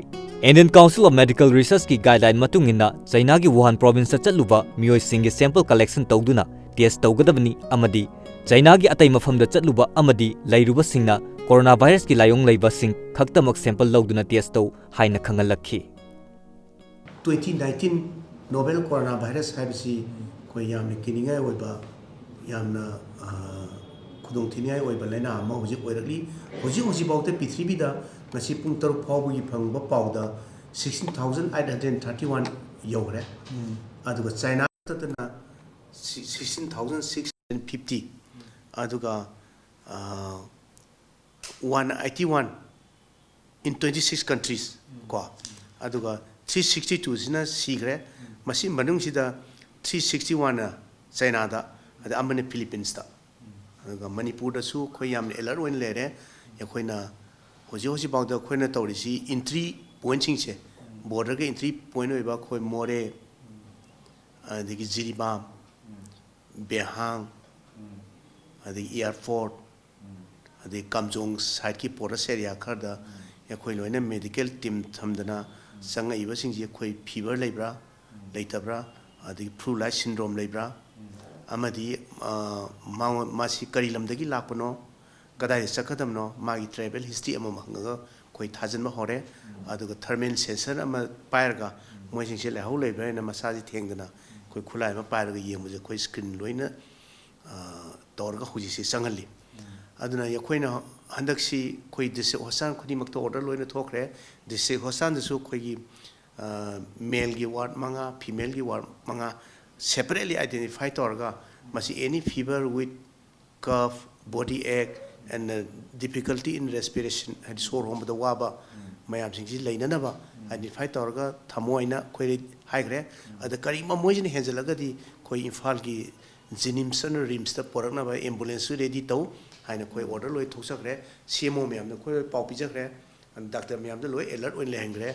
Indian Council of Medical Research ꯀꯤ guideline ꯃꯇꯨꯡ ꯏꯟꯅ ꯆꯩꯅꯥꯒꯤ ꯋꯨꯍꯥꯟ province ꯇ ꯆꯠꯂꯨꯕ ꯃꯤꯑꯣꯏꯁꯤꯡꯒꯤ sample collection ꯇꯧꯗꯨꯅ test ꯇꯧꯒꯗꯕꯅꯤ ꯑꯃꯗꯤ ꯆꯩꯅꯥꯒꯤ ꯑꯇꯩ ꯃꯐꯝꯗ ꯆꯠꯂꯨꯕ ꯑꯃꯗꯤ ꯂꯩꯔꯨꯕꯁꯤꯡꯅ coronavirus ꯀꯤ ꯂꯥꯏꯑꯣꯡ ꯂꯩꯕꯁꯤꯡ ꯈꯛꯇꯃꯛ sample ꯂꯧꯗꯨꯅ test ꯇꯧ ꯍꯥꯏꯅ ꯈꯪꯍꯜꯂꯛꯈꯤ꯫ Twenty nineteen novel coronavirus ꯍꯥꯏꯕꯁꯤ ꯑꯩꯈꯣꯏ ꯌꯥꯝꯅ ꯀꯤꯅꯤꯡꯉꯥꯏ ꯑꯣꯏꯕ, ꯌꯥꯝꯅ, ꯑ, ꯈꯨꯗꯣꯡꯊꯤꯅꯤꯡꯉꯥꯏ ꯑꯣꯏꯕ ꯂꯥꯏꯅꯥ ꯑꯃ ꯍꯧꯖꯤꯛ ꯑꯣꯏꯔꯛꯂꯤ꯫ ꯍꯧꯖꯤꯛ ꯍꯧꯖꯤꯛꯐꯥꯎꯗ ꯄ꯭ꯔꯤꯊꯤꯕꯤꯗ ꯉꯁꯤ ꯄꯨꯡ ꯇꯔꯨꯛ ꯐꯥꯎꯕꯒꯤ ꯐꯪꯕ ꯄꯥꯎꯗ sixteen thousand eight hundred thirty one ꯌꯧꯈ꯭ꯔꯦ꯫ ꯑꯗꯨꯒ ꯆꯥꯏꯅꯥ ꯈꯛꯇꯅ sixteen thousand six hundred fifty, ꯑꯗꯨꯒ, ꯑ, one eighty one in twenty six countries ꯀꯣ, ꯑꯗꯨꯒ three sixty two ꯁꯤꯅ ꯁꯤꯈ꯭ꯔꯦ꯫ ꯃꯁꯤ ꯃꯅꯨꯡꯁꯤꯗ three sixty one ꯅ ꯆꯥꯏꯅꯥꯗ, ꯑꯗ ꯑꯃꯅ ꯐꯤꯂꯤꯄꯤꯟꯁꯇ꯫ ꯑꯗꯨꯒ ꯃꯅꯤꯄꯨꯔꯗꯁꯨ ꯑꯩꯈꯣꯏ ꯌꯥꯝꯅ alert ꯑꯣꯏꯅ ꯂꯩꯔꯦ꯫ ꯑꯩꯈꯣꯏꯅ ꯍꯧꯖꯤꯛ ꯍꯧꯖꯤꯛ ꯐꯥꯎꯗ ꯑꯩꯈꯣꯏꯅ ꯇꯧꯔꯤꯁꯤ entry point ꯁꯤꯡꯁꯦ, border ꯒꯤ entry point ꯑꯣꯏꯕ ꯑꯩꯈꯣꯏ ꯃꯣꯔꯦ, ꯑꯗꯒꯤ ꯖꯤꯔꯤꯕꯥꯝ, ꯕꯦꯍꯥꯡ, ꯑꯗꯒꯤ airport, ꯑꯗꯒꯤ ꯀꯥꯝꯖꯣꯡ side ꯀꯤ forest area ꯈꯔꯗ ꯑꯩꯈꯣꯏ ꯂꯣꯏꯅ medical team ꯊꯝꯗꯅ ꯆꯪꯉꯛꯏꯕꯁꯤꯡꯁꯤ ꯑꯩꯈꯣꯏ fever ꯂꯩꯕ꯭ꯔꯥ, ꯂꯩꯇꯕ꯭ꯔꯥ, ꯑꯗꯒꯤ flu like syndrome ꯂꯩꯕ꯭ꯔꯥ, ꯑꯃꯗꯤ, ꯑ, ꯃꯉꯣꯟ-, ꯃꯥꯁꯤ ꯀꯔꯤ ꯂꯝꯗꯒꯤ ꯂꯥꯛꯄꯅꯣ, ꯀꯗꯥꯏꯗ ꯆꯠꯀꯗꯕꯅꯣ, ꯃꯥꯒꯤ travel history ꯑꯃꯃꯝ ꯍꯪꯉꯒ ꯑꯩꯈꯣꯏ ꯊꯥꯖꯤꯟꯕ ꯍꯧꯔꯦ꯫ ꯑꯗꯨꯒ thermal sensor ꯑꯃ ꯄꯥꯏꯔꯒ ꯃꯣꯏꯁꯤꯡꯁꯦ ꯂꯩꯍꯧ ꯂꯩꯕ꯭ꯔꯥ ꯍꯥꯏꯅ ꯃꯁꯥꯁꯤ ꯊꯦꯡꯗꯅ ꯑꯩꯈꯣꯏ ꯈꯨꯠꯂꯥꯏ ꯑꯃ ꯄꯥꯏꯔꯒ ꯌꯦꯡꯕꯁꯦ ꯑꯩꯈꯣꯏ screen ꯂꯣꯏꯅ, ꯑ, ꯇꯧꯔꯒ ꯍꯧꯖꯤꯛꯁꯦ ꯆꯪꯍꯜꯂꯤ꯫ ꯑꯗꯨꯅ ꯑꯩꯈꯣꯏꯅ ꯍꯟꯗꯛꯁꯤ ꯑꯩꯈꯣꯏ district hospital ꯈꯨꯗꯤꯡꯃꯛꯇ order ꯂꯣꯏꯅ ꯊꯣꯛꯈ꯭ꯔꯦ꯫ District hospital ꯗꯁꯨ ꯑꯩꯈꯣꯏꯒꯤ, ꯃꯦꯜꯒꯤ ꯋꯥꯔꯗ ꯃꯉꯥ, ꯐꯤꯃꯦꯜꯒꯤ ꯋꯥꯔꯗ ꯃꯉꯥ separately identify ꯇꯧꯔꯒ, ꯃꯁꯤ any fever with cough, body ache, and difficulty in respiration, ꯍꯥꯏꯗꯤ ꯁꯣꯔ ꯍꯣꯟꯕꯗ ꯋꯥꯕ ꯃꯌꯥꯝꯁꯤꯡꯁꯤ ꯂꯩꯅꯅꯕ identify ꯇꯧꯔꯒ ꯊꯝꯃꯣ ꯍꯥꯏꯅ ꯑꯩꯈꯣꯏ ꯍꯥꯏꯈ꯭ꯔꯦ꯫ ꯑꯗ ꯀꯔꯤꯒꯨꯝꯕ ꯃꯣꯏꯁꯤꯅ ꯍꯦꯟꯖꯜꯂꯒꯗꯤ ꯑꯩꯈꯣꯏ ꯏꯝꯐꯥꯜꯒꯤ JNIMS ꯑꯃ RIMSꯇ ꯄꯨꯔꯛꯅꯕ ambulance ꯁꯨ ready ꯇꯧ ꯍꯥꯏꯅ ꯑꯩꯈꯣꯏ order ꯂꯣꯏ ꯊꯣꯛꯆꯈ꯭ꯔꯦ꯫ CMO ꯃꯌꯥꯝꯗ ꯑꯩꯈꯣꯏ ꯂꯣꯏ ꯄꯥꯎ ꯄꯤꯖꯈ꯭ꯔꯦ꯫ ꯗꯥꯛꯇꯔ ꯃꯌꯥꯝꯗ ꯂꯣꯏ alert ꯑꯣꯏꯅ ꯂꯩꯍꯟꯈ꯭ꯔꯦ꯫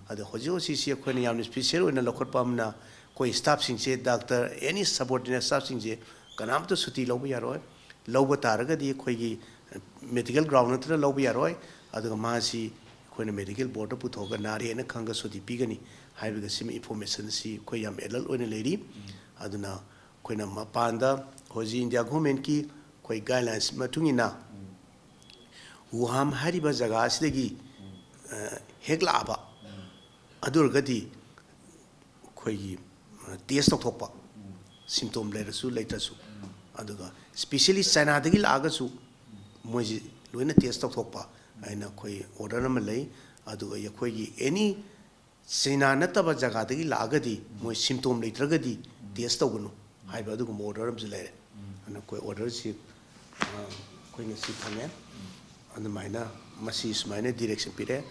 ꯑꯗꯣ ꯍꯧꯖꯤꯛ ꯍꯧꯖꯤꯛꯁꯤ ꯑꯩꯈꯣꯏꯅ ꯌꯥꯝꯅ special ꯑꯣꯏꯅ ꯂꯧꯈꯠꯄ ꯑꯃꯅ, ꯑꯩꯈꯣꯏ staff ꯁꯤꯡꯁꯦ, ꯗꯥꯛꯇꯔ, any subordinate staff ꯁꯤꯡꯁꯦ ꯀꯅꯥꯝꯇ ꯁꯨꯇꯤ ꯂꯧꯕ ꯌꯥꯔꯣꯏ꯫ ꯂꯧꯕ ꯇꯥꯔꯒꯗꯤ ꯑꯩꯈꯣꯏꯒꯤ medical ground ꯅꯠꯇꯅ ꯂꯧꯕ ꯌꯥꯔꯣꯏ꯫ ꯑꯗꯨꯒ ꯃꯥꯁꯤ ꯑꯩꯈꯣꯏꯅ medical boardꯇ ꯄꯨꯊꯣꯛꯑꯒ ꯅꯥꯔꯦꯅ ꯈꯪꯉꯒ ꯁꯨꯇꯤ ꯄꯤꯒꯅꯤ ꯍꯥꯏꯕꯒꯤ ꯁꯤꯃ information ꯁꯤ ꯑꯩꯈꯣꯏ ꯌꯥꯝ alert ꯑꯣꯏꯅ ꯂꯩꯔꯤ꯫ ꯑꯗꯨꯅ ꯑꯩꯈꯣꯏꯅ ꯃꯄꯥꯟꯗ ꯍꯧꯖꯤꯛ India governmentꯀꯤ ꯑꯩꯈꯣꯏ guidelines ꯃꯇꯨꯡ ꯏꯟꯅ ꯋꯨꯍꯥꯟ ꯍꯥꯏꯔꯤꯕ ꯖꯒꯥ ꯑꯁꯤꯗꯒꯤ, ꯑ, ꯍꯦꯛ ꯂꯥꯛꯑꯕ, ꯑꯗꯨ ꯑꯣꯏꯔꯒꯗꯤ ꯑꯩꯈꯣꯏꯒꯤ, ꯑ, test ꯇꯧꯊꯣꯛꯄ, symptom ꯂꯩꯔꯁꯨ ꯂꯩꯇ꯭ꯔꯁꯨ, ꯑꯗꯨꯒ specially ꯆꯥꯏꯅꯥꯗꯒꯤ ꯂꯥꯛꯑꯒꯁꯨ ꯃꯣꯏꯁꯤ ꯂꯣꯏꯅ test ꯇꯧꯊꯣꯛꯄ ꯍꯥꯏꯅ ꯑꯩꯈꯣꯏ order ꯑꯃ ꯂꯩ꯫ ꯑꯗꯨꯒ ꯑꯩꯈꯣꯏꯒꯤ any ꯆꯥꯏꯅꯥ ꯅꯠꯇꯕ ꯖꯒꯥꯗꯒꯤ ꯂꯥꯛꯑꯒꯗꯤ ꯃꯣꯏ symptom ꯂꯩꯇ꯭ꯔꯒꯗꯤ test ꯇꯧꯒꯅꯨ ꯍꯥꯏꯕ ꯑꯗꯨꯒꯨꯝꯕ order ꯑꯃꯁꯨ ꯂꯩꯔꯦ꯫ ꯑꯗꯨꯅ ꯑꯩꯈꯣꯏ order ꯁꯤ, ꯑ, ꯑꯩꯈꯣꯏ ꯉꯁꯤ ꯐꯪꯉꯦ꯫ ꯑꯗꯨꯃꯥꯏꯅ ꯃꯁꯤ ꯁꯨꯃꯥꯏꯅ direction ꯄꯤꯔꯦ꯫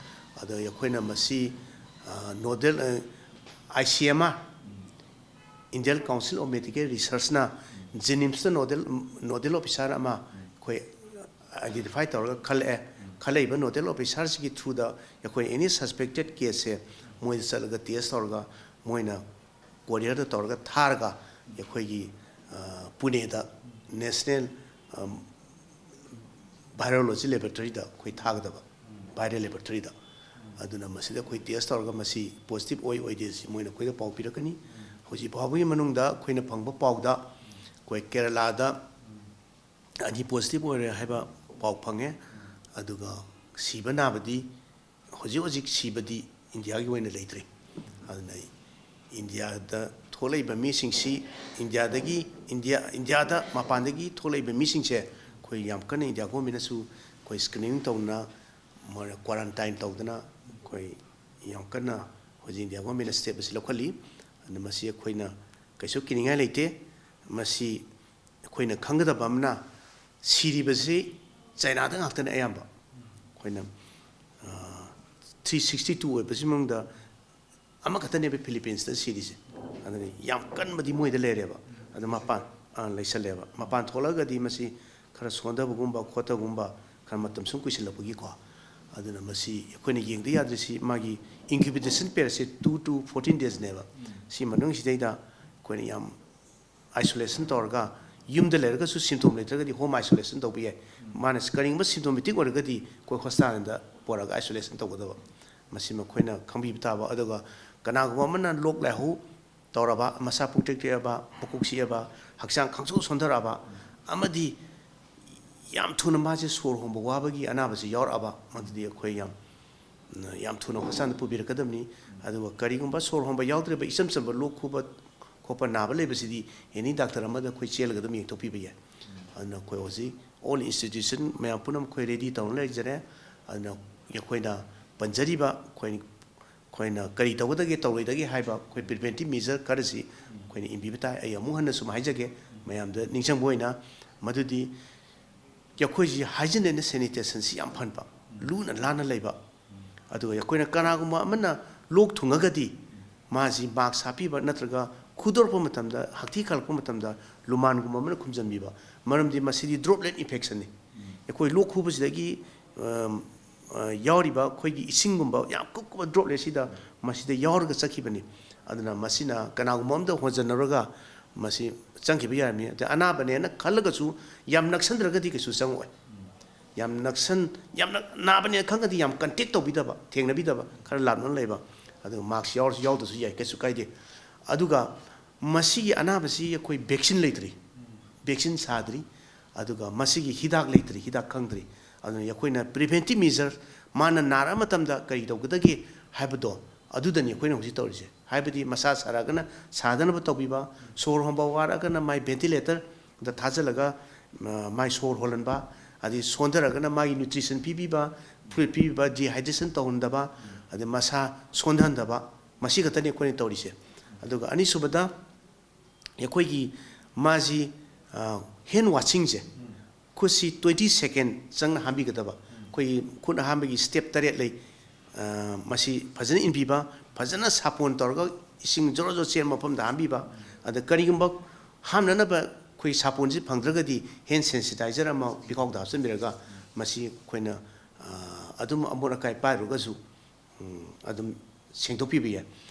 ꯑꯗꯣ ꯑꯩꯈꯣꯏꯅ ꯃꯁꯤ, ꯑ, nodal, ꯑ, ICMR, Indian Council of Medical Researchꯅ JNIMSꯇ nodal, nodal officer ꯑꯃ ꯑꯩꯈꯣꯏ identify ꯇꯧꯔꯒ ꯈꯜꯂꯛꯑꯦ꯫ ꯈꯜꯂꯛꯏꯕ nodal officerꯁꯤꯒꯤ throughꯗ ꯑꯩꯈꯣꯏ any suspected caseꯁꯦ ꯃꯣꯏꯗ ꯆꯠꯂꯒ test ꯇꯧꯔꯒ, ꯃꯣꯏꯅ courierꯗ ꯇꯧꯔꯒ ꯊꯥꯔꯒ, ꯑꯩꯈꯣꯏꯒꯤ, ꯑ, ꯄꯨꯅꯦꯗ National, ꯑꯝ, Virology Laboratoryꯗ ꯑꯩꯈꯣꯏ ꯊꯥꯒꯗꯕ, viral laboratoryꯗ꯫ ꯑꯗꯨꯅ ꯃꯁꯤꯗ ꯑꯩꯈꯣꯏ test ꯇꯧꯔꯒ ꯃꯁꯤ positive ꯑꯣꯏ ꯑꯣꯏꯗꯦ ꯁꯤ ꯃꯣꯏꯅ ꯑꯩꯈꯣꯏꯗ ꯄꯥꯎ ꯄꯤꯔꯛꯀꯅꯤ꯫ ꯍꯧꯖꯤꯛ ꯐꯥꯎꯕꯒꯤ ꯃꯅꯨꯡꯗ ꯑꯩꯈꯣꯏꯅ ꯐꯪꯕ ꯄꯥꯎꯗ ꯑꯩꯈꯣꯏ ꯀꯦꯔꯂꯥꯗ ꯑꯅꯤ positive ꯑꯣꯏꯔꯦ ꯍꯥꯏꯕ ꯄꯥꯎ ꯐꯪꯉꯦ꯫ ꯑꯗꯨꯒ ꯁꯤꯕ ꯅꯥꯕꯗꯤ ꯍꯧꯖꯤꯛ ꯍꯧꯖꯤꯛ ꯁꯤꯕꯗꯤ ꯏꯟꯗꯤꯌꯥꯒꯤ ꯑꯣꯏꯅ ꯂꯩꯇ꯭ꯔꯤ꯫ ꯑꯗꯨꯅ ꯏꯟꯗꯤꯌꯥꯗ ꯊꯣꯛꯂꯛꯏꯕ ꯃꯤꯁꯤꯡꯁꯤ, ꯏꯟꯗꯤꯌꯥꯗꯒꯤ, ꯏꯟꯗꯤꯌꯥ, ꯏꯟꯗꯤꯌꯥꯗ ꯃꯄꯥꯟꯗꯒꯤ ꯊꯣꯛꯂꯛꯏꯕ ꯃꯤꯁꯤꯡꯁꯦ ꯑꯩꯈꯣꯏ ꯌꯥꯝ ꯀꯟꯅ ꯏꯟꯗꯤꯌꯥ ꯒꯣꯔꯃꯦꯟꯅꯁꯨ ꯑꯩꯈꯣꯏ screening ꯇꯧꯗꯅ, ꯃꯣꯏ quarantine ꯇꯧꯗꯅ ꯑꯩꯈꯣꯏ ꯌꯥꯝ ꯀꯟꯅ ꯍꯧꯖꯤꯛ ꯏꯟꯗꯤꯌꯥ ꯒꯣꯔꯃꯦꯟꯅ ꯁ꯭ꯇꯦꯞ ꯑꯁꯤ ꯂꯧꯈꯠꯂꯤ꯫ ꯑꯗꯨꯅ ꯃꯁꯤ ꯑꯩꯈꯣꯏꯅ ꯀꯩꯁꯨ ꯀꯤꯅꯤꯡꯉꯥꯏ ꯂꯩꯇꯦ꯫ ꯃꯁꯤ ꯑꯩꯈꯣꯏꯅ ꯈꯪꯒꯗꯕ ꯑꯃꯅ, ꯁꯤꯔꯤꯕꯁꯤ ꯆꯥꯏꯅꯥꯗ ꯉꯥꯛꯇꯅꯦ ꯑꯌꯥꯝꯕ꯫ ꯑꯩꯈꯣꯏꯅ, ꯑ, ꯊ꯭ꯔꯤ ꯁꯤꯛꯁꯇꯤ ꯇꯨ ꯑꯣꯏꯕꯁꯤ ꯃꯅꯨꯡꯗ ꯑꯃꯈꯛꯇꯅꯦꯕ ꯐꯤꯂꯤꯄꯤꯟꯁꯇ ꯁꯤꯔꯤꯁꯦ꯫ ꯑꯗꯨꯅ ꯌꯥꯝ ꯀꯟꯕꯗꯤ ꯃꯣꯏꯗ ꯂꯩꯔꯦꯕ꯫ ꯑꯗꯨ ꯃꯄꯥꯟ, ꯑ, ꯂꯩꯁꯜꯂꯦꯕ꯫ ꯃꯄꯥꯟ ꯊꯣꯛꯂꯛꯑꯒꯗꯤ ꯃꯁꯤ ꯈꯔ ꯁꯣꯟꯊꯕꯒꯨꯝꯕ ꯈꯣꯠꯊꯕꯒꯨꯝꯕ, ꯈꯔ ꯃꯇꯝ ꯁꯨꯝ ꯀꯨꯏꯁꯜꯂꯛꯄꯒꯤꯀꯣ꯫ ꯑꯗꯨꯅ ꯃꯁꯤ ꯑꯩꯈꯣꯏꯅ ꯌꯦꯡꯗ ꯌꯥꯗ꯭ꯔꯤꯁꯤ ꯃꯥꯒꯤ incubation periodꯁꯦ two to fourteen daysꯅꯦꯕ꯫ ꯁꯤ ꯃꯅꯨꯡꯁꯤꯗꯩꯗ ꯑꯩꯈꯣꯏꯅ ꯌꯥꯝ isolation ꯇꯧꯔꯒ, ꯌꯨꯝꯗ ꯂꯩꯔꯒꯁꯨ symptom ꯂꯩꯇ꯭ꯔꯒꯗꯤ home isolation ꯇꯧꯕ ꯌꯥꯏ꯫ ꯃꯥꯅ ꯀꯔꯤꯒꯨꯝꯕ symptomatic ꯑꯣꯏꯔꯒꯗꯤ ꯑꯩꯈꯣꯏ hospitalꯗ ꯄꯨꯔꯒ isolation ꯇꯧꯒꯗꯕ꯫ ꯃꯁꯤ ꯃꯈꯣꯏꯅ ꯈꯪꯕꯤꯕ ꯇꯥꯕ꯫ ꯑꯗꯨꯒ ꯀꯅꯥꯒꯨꯝꯕ ꯑꯃꯅ ꯂꯣꯛ ꯂꯥꯏꯍꯧ ꯇꯧꯔꯕ, ꯃꯁꯥ ꯄꯨꯛꯇꯦꯛ ꯇꯦꯛꯑꯕ, ꯃꯀꯣꯛ ꯆꯤꯛꯑꯕ, ꯍꯛꯆꯥꯡ ꯈꯪꯁꯣꯟ ꯁꯣꯟꯊꯔꯛꯑꯕ, ꯑꯃꯗꯤ ꯌꯥꯝ ꯊꯨꯅ ꯃꯥꯁꯦ ꯁꯣꯔ ꯍꯣꯟꯕ ꯋꯥꯕꯒꯤ ꯑꯅꯥꯕꯁꯤ ꯌꯥꯎꯔꯛꯑꯕ, ꯃꯗꯨꯗꯤ ꯑꯩꯈꯣꯏ ꯌꯥꯝ, ꯌꯥꯝ ꯊꯨꯅ hospitalꯗ ꯄꯨꯕꯤꯔꯛꯀꯗꯕꯅꯤ꯫ ꯑꯗꯨꯒ ꯀꯔꯤꯒꯨꯝꯕ ꯁꯣꯔ ꯍꯣꯟꯕ ꯌꯥꯎꯗ꯭ꯔꯤꯕ ꯏꯆꯝ ꯆꯝꯕ ꯂꯣꯛ ꯈꯨꯕ ꯈꯣꯠꯄ ꯅꯥꯕ ꯂꯩꯕꯁꯤꯗꯤ any doctor ꯑꯃꯗ ꯑꯩꯈꯣꯏ ꯆꯦꯜꯂꯒ ꯑꯗꯨꯝ ꯌꯦꯡꯊꯣꯛꯄꯤꯕ ꯌꯥꯏ꯫ ꯑꯗꯨꯅ ꯑꯩꯈꯣꯏ ꯍꯧꯖꯤꯛ all institution ꯃꯌꯥꯝ ꯄꯨꯝꯅꯃꯛ ꯑꯩꯈꯣꯏ ready ꯇꯧꯔ ꯂꯩꯖꯔꯦ꯫ ꯑꯗꯨꯅ ꯑꯩꯈꯣꯏꯅ ꯄꯟꯖꯔꯤꯕ ꯑꯩꯈꯣꯏ, ꯑꯩꯈꯣꯏꯅ ꯀꯔꯤ ꯇꯧꯒꯗꯒꯦ ꯇꯧꯔꯣꯏꯗꯒꯦ ꯍꯥꯏꯕ ꯑꯩꯈꯣꯏ preventive measure ꯈꯔꯁꯤ ꯑꯩꯈꯣꯏꯅ ꯏꯟꯕꯤꯕ ꯇꯥꯏ꯫ ꯑꯩ ꯑꯃꯨꯛ ꯍꯟꯅ ꯁꯨꯝ ꯍꯥꯏꯖꯒꯦ ꯃꯌꯥꯝꯗ ꯅꯤꯡꯁꯤꯡꯕ ꯑꯣꯏꯅ, ꯃꯗꯨꯗꯤ ꯑꯩꯈꯣꯏꯁꯤ hygiene and sanitationꯁꯤ ꯌꯥꯝ ꯐꯟꯕ, ꯂꯨꯅ ꯂꯥꯟꯅ ꯂꯩꯕ꯫ ꯑꯗꯨꯒ ꯑꯩꯈꯣꯏꯅ ꯀꯅꯥꯒꯨꯝꯕ ꯑꯃꯅ ꯂꯣꯛ ꯊꯨꯡꯉꯒꯗꯤ ꯃꯥꯁꯤ mask ꯍꯥꯞꯄꯤꯕ ꯅꯠꯇ꯭ꯔꯒ ꯈꯨꯗꯣꯔꯛꯄ ꯃꯇꯝꯗ, ꯍꯛꯊꯤ ꯈꯜꯂꯛꯄ ꯃꯇꯝꯗ ꯂꯨꯃꯥꯟꯒꯨꯝꯕ ꯑꯃꯅ ꯈꯨꯝꯖꯤꯟꯕꯤꯕ꯫ ꯃꯔꯝꯗꯤ ꯃꯁꯤꯗꯤ droplet infectionꯅꯤ꯫ ꯑꯩꯈꯣꯏ ꯂꯣꯛ ꯈꯨꯕꯁꯤꯗꯒꯤ, ꯑꯝ, ꯑ, ꯌꯥꯎꯔꯤꯕ ꯑꯩꯈꯣꯏꯒꯤ ꯏꯁꯤꯡꯒꯨꯝꯕ ꯌꯥꯝ ꯀꯨꯞ ꯀꯨꯞꯄ dropletꯁꯤꯗ ꯃꯁꯤꯗ ꯌꯥꯎꯔꯒ ꯆꯠꯈꯤꯕꯅꯤ꯫ ꯑꯗꯨꯅ ꯃꯁꯤꯅ ꯀꯅꯥꯒꯨꯝꯕ ꯑꯝꯗ ꯍꯣꯟꯖꯟꯅꯔꯒ ꯃꯁꯤ ꯆꯪꯈꯤꯕ ꯌꯥꯔꯝꯃꯤ꯫ ꯑꯗ ꯑꯅꯥꯕꯅꯦꯅ ꯈꯜꯂꯒꯁꯨ ꯌꯥꯝ ꯅꯛꯁꯟꯗ꯭ꯔꯒꯗꯤ ꯀꯩꯁꯨ ꯆꯪꯉꯛꯑꯣꯏ꯫ ꯌꯥꯝ ꯅꯛꯁꯟ-, ꯌꯥꯝꯅ ꯅꯥꯕꯅꯦꯅ ꯈꯪꯉꯗꯤ ꯌꯥꯝ contact ꯇꯧꯕꯤꯗꯕ, ꯊꯦꯡꯅꯕꯤꯗꯕ, ꯈꯔ ꯂꯥꯞꯅ ꯂꯩꯕ꯫ ꯑꯗꯨꯒ mask ꯌꯥꯎꯔꯁꯨ ꯌꯥꯎꯗ꯭ꯔꯁꯨ ꯌꯥꯏ, ꯀꯩꯁꯨ ꯀꯥꯏꯗꯦ꯫ ꯑꯗꯨꯒ ꯃꯁꯤꯒꯤ ꯑꯅꯥꯕꯁꯤ ꯑꯩꯈꯣꯏ vaccine ꯂꯩꯇ꯭ꯔꯤ, vaccine ꯁꯥꯗ꯭ꯔꯤ, ꯑꯗꯨꯒ ꯃꯁꯤꯒꯤ ꯍꯤꯗꯥꯛ ꯂꯩꯇ꯭ꯔꯤ, ꯍꯤꯗꯥꯛ ꯈꯪꯗ꯭ꯔꯤ꯫ ꯑꯗꯨꯅ ꯑꯩꯈꯣꯏꯅ preventive measure, ꯃꯥꯅ ꯅꯥꯔꯛꯑ ꯃꯇꯝꯗ ꯀꯔꯤ ꯇꯧꯒꯗꯒꯦ ꯍꯥꯏꯕꯗꯣ, ꯑꯗꯨꯗꯅꯤ ꯑꯩꯈꯣꯏꯅ ꯍꯧꯖꯤꯛ ꯇꯧꯔꯤꯁꯦ꯫ ꯍꯥꯏꯕꯗꯤ ꯃꯁꯥ ꯁꯥꯔꯛꯑꯒꯅ ꯁꯥꯗꯅꯕ ꯇꯧꯕꯤꯕ, ꯁꯣꯔ ꯍꯣꯟꯕ ꯋꯥꯔꯛꯑꯒꯅ ꯃꯥꯏ ventilatorꯗ ꯊꯥꯖꯤꯜꯂꯒ, ꯑ, ꯃꯥꯏ ꯁꯣꯔ ꯍꯣꯜꯍꯟꯕ, ꯑꯗꯩ ꯁꯣꯟꯊꯔꯒꯅ ꯃꯥꯒꯤ nutrition ꯄꯤꯕꯤꯕ, fluid ꯄꯤꯕꯤꯕ, dehydration ꯇꯧꯍꯟꯗꯕ, ꯑꯗꯩ ꯃꯁꯥ ꯁꯣꯟꯊꯍꯟꯗꯕ, ꯃꯁꯤ ꯈꯛꯇꯅꯤ ꯑꯩꯈꯣꯏꯅ ꯇꯧꯔꯤꯁꯦ꯫ ꯑꯗꯨꯒ ꯑꯅꯤꯁꯨꯕꯗ, ꯑꯩꯈꯣꯏꯒꯤ ꯃꯥꯁꯤ, ꯑ, ꯍꯦꯟ ꯋꯥꯁꯤꯡꯁꯦ, ꯈꯨꯠꯁꯤ twenty second ꯆꯪꯅ ꯍꯥꯝꯕꯤꯒꯗꯕ꯫ ꯑꯩꯈꯣꯏꯒꯤ ꯈꯨꯠ ꯍꯥꯝꯕꯒꯤ step ꯇꯔꯦꯠ ꯂꯩ꯫ ꯑ, ꯃꯁꯤ ꯐꯖꯅ ꯏꯟꯕꯤꯕ, ꯐꯖꯅ ꯁꯥꯄꯣꯟ ꯇꯧꯔꯒ ꯏꯁꯤꯡ ꯖꯣꯔꯣ ꯖꯣꯔꯣ ꯆꯦꯟꯕ ꯃꯐꯝꯗ ꯍꯥꯝꯕꯤꯕ꯫ ꯑꯗ ꯀꯔꯤꯒꯨꯝꯕ ꯍꯥꯝꯅꯅꯕ ꯑꯩꯈꯣꯏ ꯁꯥꯄꯣꯟꯁꯤ ꯐꯪꯗ꯭ꯔꯒꯗꯤ hand sanitizer ꯑꯃ ꯄꯤꯈꯥꯎꯗ ꯍꯥꯞꯆꯤꯟꯕꯤꯔꯒ, ꯃꯁꯤ ꯑꯩꯈꯣꯏꯅ, ꯑ, ꯑꯗꯨꯝ ꯑꯃꯣꯠ ꯑꯀꯥꯏ ꯄꯥꯏꯔꯨꯔꯒꯁꯨ, ꯎꯝ, ꯑꯗꯨꯝ ꯁꯦꯡꯗꯣꯛꯄꯤꯕ ꯌꯥꯏ꯫